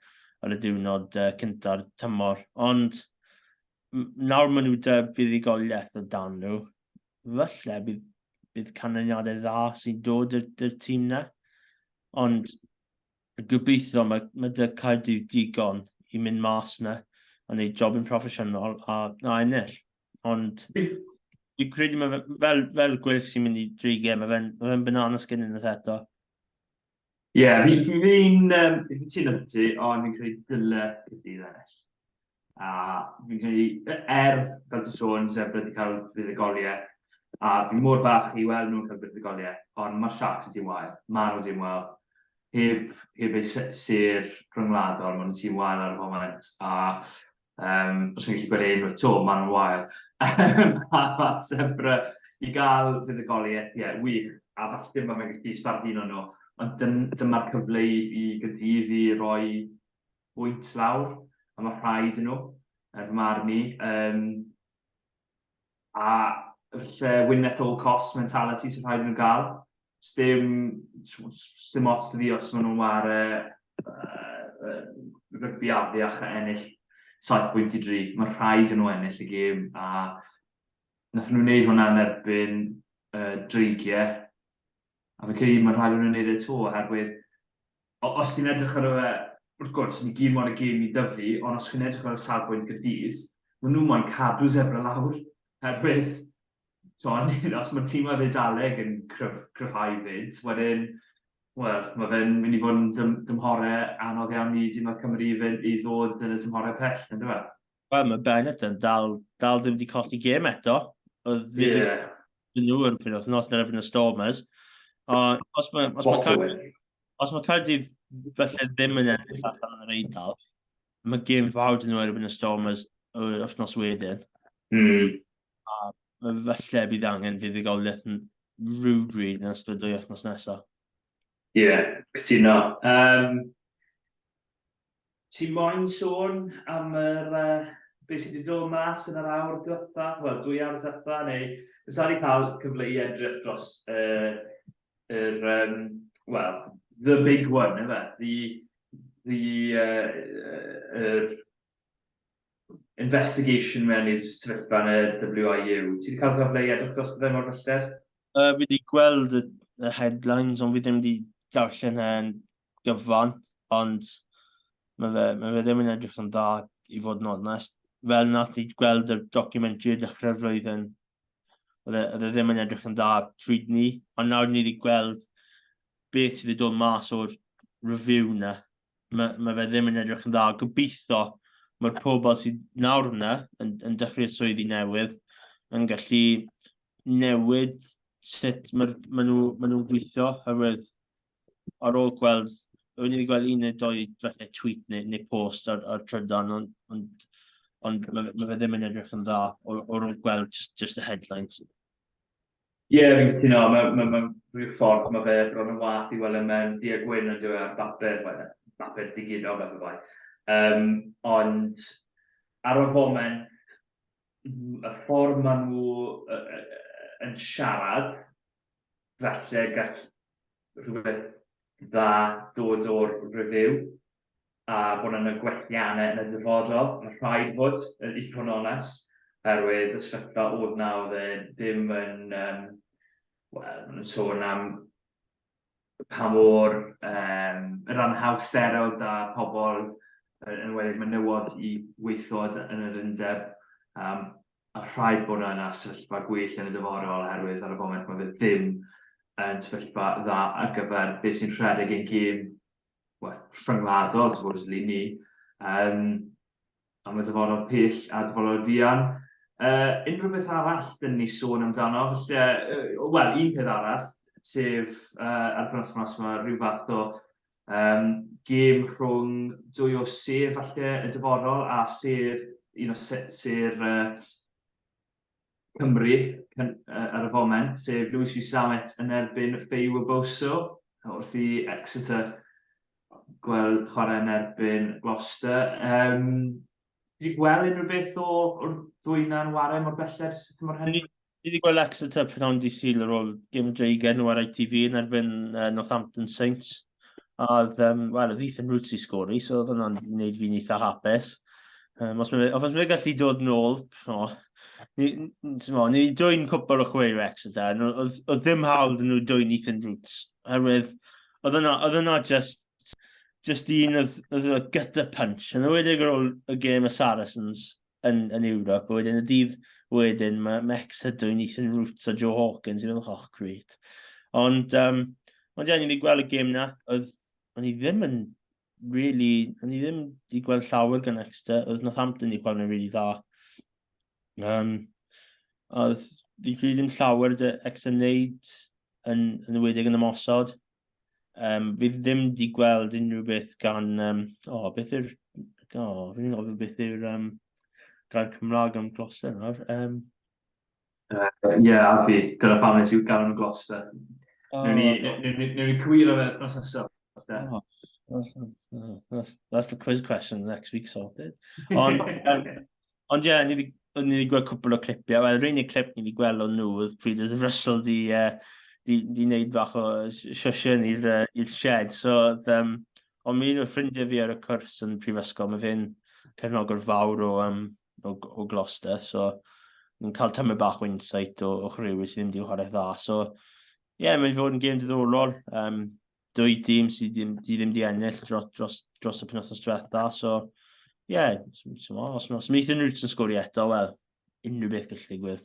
D: ar y diwrnod uh, cynta'r tymor. Ond nawr maen nhw dy buddugoliaeth o dan nhw, falle bydd, bydd canlyniadau dda sy'n dod i'r tîm na. Ond gobeithio mae, mae dy Caerdydd digon i mynd mas na a wneud job yn proffesiynol a, a ennill. Ond fi'n credu mae fe, fel, fel gweilch sy'n mynd i dreigiau, mae fe'n ma fe banana skin unwaith eto.
C: Ie, yeah, fi'n fi, fi, um, fi cytuno 'da ti, ond fi'n credu dyle Caerdydd ennill. A fi'n credu, er, fel ti'n sôn, Zebre wedi cael buddugoliaeth, a fi mor fach i weld nhw'n cael buddugoliaeth, ond mae'r Sharks yn tîm wael, maen nhw'n tîm wael. Heb, heb eu sêr rhyngwladol, maen nhw'n tîm wael ar y foment, a um, os fi'n gallu gweud unwaith to, maen nhw'n wael. A mae Zebre i gael fuddugoliaeth, ie, yeah, wych, a falle mae fe'n gallu sbarduno nhw, ond dyma'r cyfle i, i Gaerdydd i roi bwynt lawr, a mae rhaid i nhw, er fy marn i. Um, a falle win at all costs mentality sy'n rhaid i nhw gael. Sdim, sdim ots 'da fi os maen nhw'n ware uh, rygbi afiach a ennill 7 pwynt i 3. Mae rhaid i nhw ennill y gêm a nath nhw wneud hwnna yn erbyn uh, Dreigiau a fe credu mae rhaid i nhw wneud e to oherwydd os ti'n edrych ar y... Wrth gwrs, ni gyd moyn y gêm i dyfu, ond os chi'n edrych ar y safbwynt Gaerdydd, maen nhw moyn cadw Zebre lawr, herwydd, t'mod, os mae'r tîmoedd Eidaleg yn cryf, cryfhau 'fyd, wedyn, wel, mae fe'n mynd i fod yn dym, dymhorau anodd iawn i dîmoedd Cymru i, fynd, i ddod yn y tymhorau pell, yn dweud?
D: Wel, mae Bennett yn dal, dal ddim wedi colli gêm eto. Oedd Ie. Yeah. nhw yn penwythnos yn erbyn y Stormers. Ond os mae, os mae, Caerdydd, os mae Caerdydd felly ddim yn ennill allan yn yr Eidal, mae gêm fawr dyn nhw erbyn y Stormers yr wythnos wedyn. A falle bydd angen fuddugoliaeth yn rhywbryd yn ystod y wythnos nesaf.
C: Ie, yeah, cytuno. Um, Ti moyn sôn am yr, uh, beth sydd wedi dod mas yn yr awr diwetha, wel, dwy awr diwetha, neu fysa wedi cael cyfle i edrych dros uh, yr, um, well, the big one, efe? The, the, uh, uh, investigation mewn i'r sefyllfa yn y WIU. Ti wedi cael cyfle i edrych dros fe mor belled?
D: Uh, fi wedi gweld y, y headlines, ond fi ddim wedi darllen e'n gyfan, ond mae fe, mae fe ddim yn edrych yn dda i fod yn onest. Fel nath ni gweld y documentary y dechrau'r flwyddyn, oedd e, oedd e ddim yn edrych yn dda pryd ni, ond nawr ni wedi gweld beth sydd wedi dod mas o'r review na, mae, mae fe ddim yn edrych yn dda. Gobeithio mae'r pobl sydd nawr yna yn, yn dechrau'r swyddi newydd yn gallu newid sut mae'r, maen nhw, maen nhw'n gweithio, oherwydd ar ôl gweld, o'n i wedi gweld un neu doi falle tweet neu, neu post ar, ar trydan, ond, ond, ond mae, mae fe ddim yn edrych yn dda o'r, or ôl gweld just, just the headlines.
C: Ie, yeah, fi'n cytuno, mae ma, ma, rhyw ffordd mae fe bron yn wath i weld e mewn du a gwyn yn dweud ar bapur, well, bapur digidol beth o bai. Um, ond ar y foment, y ffordd maen nhw yn siarad, falle gall rhywbeth dda dod o'r review a bod yna gwelliannau yn y dyfodol. Mae rhaid fod, i fod yn onest, oherwydd y sefyllfa oedd na oedd e ddim yn, um, wel, maen nhw'n sôn am pa mor um, yr anhawster oedd da pobl, yn enwedig menywod i weithio yn yr undeb. Um, a rhaid bod yna sefyllfa gwell yn y dyfodol oherwydd ar y foment mae fe ddim yn sefyllfa dda ar gyfer beth sy'n rhedeg ein gêm well, rhyngwladol, supposedly, ni. Um, am y dyfodol pell a dyfodol fuan. Uh, unrhyw beth arall dyn ni sôn amdano, falle, uh, wel, un peth arall, sef ar y penwythnos yma, rhyw fath o gêm rhwng dwy o sêr falle y dyfodol a sêr, un o sêr Cymru ar y foment, sef Louis Rees-Zammit yn erbyn Feyi Waboso, wrth i Exeter gweld chwarae yn erbyn Gloucester. Um, Ti wedi gweld unrhyw beth o, o'r ddwy na'n ware mor belled tymor hyn?
D: Ni wedi gweld Exeter prynhawn dydd Sul ar ôl gêm Dreigen nhw ar ITV yn erbyn Northampton Saints. A oedd, wel, oedd Ethan Roots i sgori, so oedd hwnna'n gwneud fi'n eitha hapus. Os mae os mae gallu dod nôl, o, ni, ni, ni dwy'n cwpl o chweir Exeter, oedd, oedd ddim hawl dyn nhw dwy'n Ethan Roots, oherwydd oedd yna, oedd yna just just un oedd, oedd y gutter punch. Yn enwedig ar ôl y gêm y Saracens yn, yn Ewrop, a wedyn y dydd wedyn mae, mae Exeter dwy'n Ethan Roots a Joe Hawkins i feddwl, oh, great. Ond, ond ie, ni wedi gweld y gêm na, oedd, o'n i ddim yn really, o'n i ddim wedi gweld llawer gan Exeter, oedd Northampton i chwarae'n really dda. Oedd, fi credu ddim llawer dy Exeter wneud yn, yn enwedig yn ymosod. Fi ddim wedi gweld unrhyw beth gan... O, oh, beth yw'r... O, oh, fi'n gofio beth yw'r gair Cymraeg am Gloucester nawr.
C: Yeah, a fi. Dyna pam nes i gael nhw Gloucester. Oh, newn ni, ni cywiro fe wythnos nesaf.
D: Oh, that's the quiz question next week sorted. Ond, ond ie, yeah, ni wedi gweld cwpl o clipiau. Wel, yr unig clip ni wedi gweld o'n nhw oedd pryd oedd Russell di, di, di wneud bach o siwsiwn i'r i'r shed. So, oedd, ond un o'r ffrindiau fi ar y cwrs yn prifysgol, mae fe'n cefnogwr fawr o, o, o Gloucester, so ni'n cael tymed bach o insight o, o chwaraewyr sydd ddim wedi chwarae dda. So, ie, yeah, mae'n fod yn gêm diddorol. Dwy dîm sydd ddim, di ddim di ennill dros, dros, dros y penwythnos diwetha, so ie, yeah, os, os mae Ethan Roots yn sgori eto, wel, unrhyw beth gallu digwydd.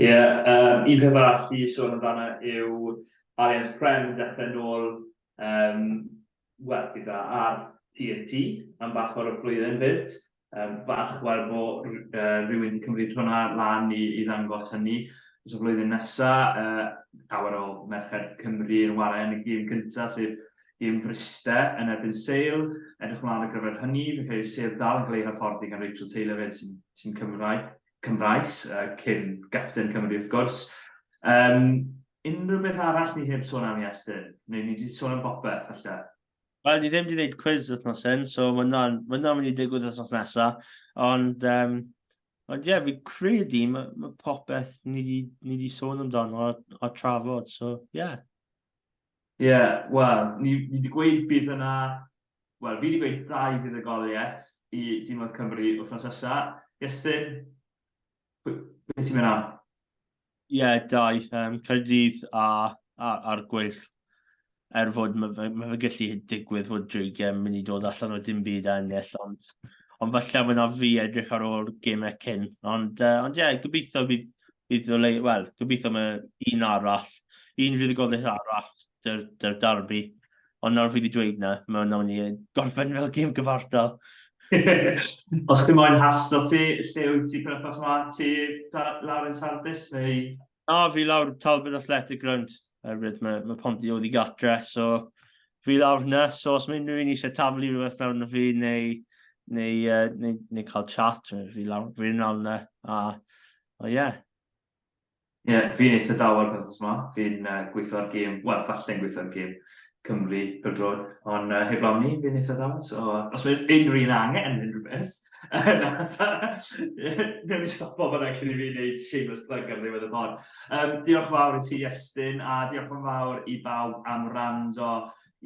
C: Ie, yeah, un peth arall i sôn amdano yw Allianz Prem yn dechrau nôl, wel, gyda ar TNT am bach o'r flwyddyn fyd. Bach gweld bod rhywun wedi cymryd hwnna lan i, i ddangos hynny dros y flwyddyn nesaf. Llawer o merched Cymru yn warae yn y gêm cyntaf, sef gêm Fryste yn erbyn Sale. Edrych mlaen ar gyfer hynny. Fi'n credu Sale dal yn cael ei hyfforddi gan Rachel Taylor fyd sy'n sy Cymraeg, Cymraes, cyn gapten Cymru wrth gwrs. Unrhyw beth arall ni heb sôn am Iestyn? Neu ni wedi sôn am bopeth, falle?
D: Wel, ni ddim wedi gwneud quiz wythnos hyn, so mae hwnna'n ma hwnna mynd i digwydd wythnos nesaf. Ond, ond ie, yeah, fi credu mae ma popeth ni wedi ni di sôn amdano a, a trafod, so ie. Yeah.
C: Ie, yeah, wel, ni, ni wedi gweud bydd yna, wel, fi wedi gweud dau fuddugoliaeth i Dîmoedd Cymru wythnos nesaf. Iestyn, beth ti'n mynd am?
D: Ie, yeah, dau. Caerdydd a, a, a'r Gweilch. Er fod mae fe, ma fe gallu digwydd fod Dreigiau yn mynd i dod allan o dim byd a ennill, ond, ond falle fyna fi edrych ar ôl gemau cyn. Ond, ond ie, yeah, gobeithio bydd, bydd o le, wel, gobeithio mae un arall, un fuddugoliaeth arall dy'r dy derby. Ond nawr fi wedi dweud na, mae hwnna'n mynd i gorffen fel gêm gyfartal.
C: Os chi moyn hasto ti, lle wyt ti penwythnos yma? Ti lawr yn Sardis neu?
D: Na, fi lawr Talbot Athletic Ground. Oherwydd mae, mae Ponty oedd i gatre, so fi lawr yna. So os mae unrhyw un eisiau taflu rhywbeth fewn o fi neu, neu, neu, neu cael chat, fi lawr, fi lawr yna. A, o ie. Yeah.
C: Ie, yeah, fi'n eitha dawel penwythnos yma. Fi'n gweithio ar gêm, wel, falle'n gweithio ar gêm Cymru pêl-droed, ond heblaw ni, fi'n eitha dawel. So, os mae unrhyw un angen unrhyw beth, newn ni stopo fan'na cyn i fi wneud shameless plug ar ddiwedd y pod. Diolch yn fawr i ti, Iestyn, a diolch yn fawr i bawb am wrando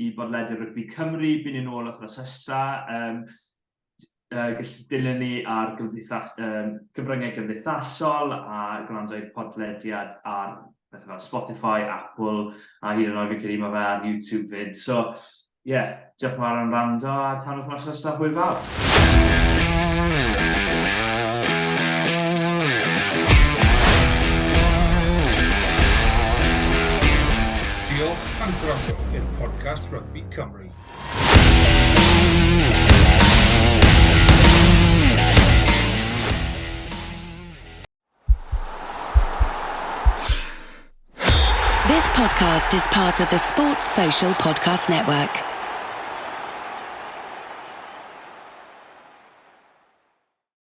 C: i bodlediad Rygbi Cymru. Bydd ni'n ôl wythnos nesa. Gallu dilyn ni ar gymdeithas, cyfryngau gymdeithasol a gwrando i'r podlediad ar bethau fel Spotify, Apple a hyd yn oed fi'n credu mae fe ar YouTube fyd. So, ie, yeah, diolch yn fawr am wrando a tan wythnos nesaf, hwyl fawr.
B: Diolch am gwrando i'r podcast Rygbi Cymru.
A: This podcast is part of the Sports Social Podcast Network.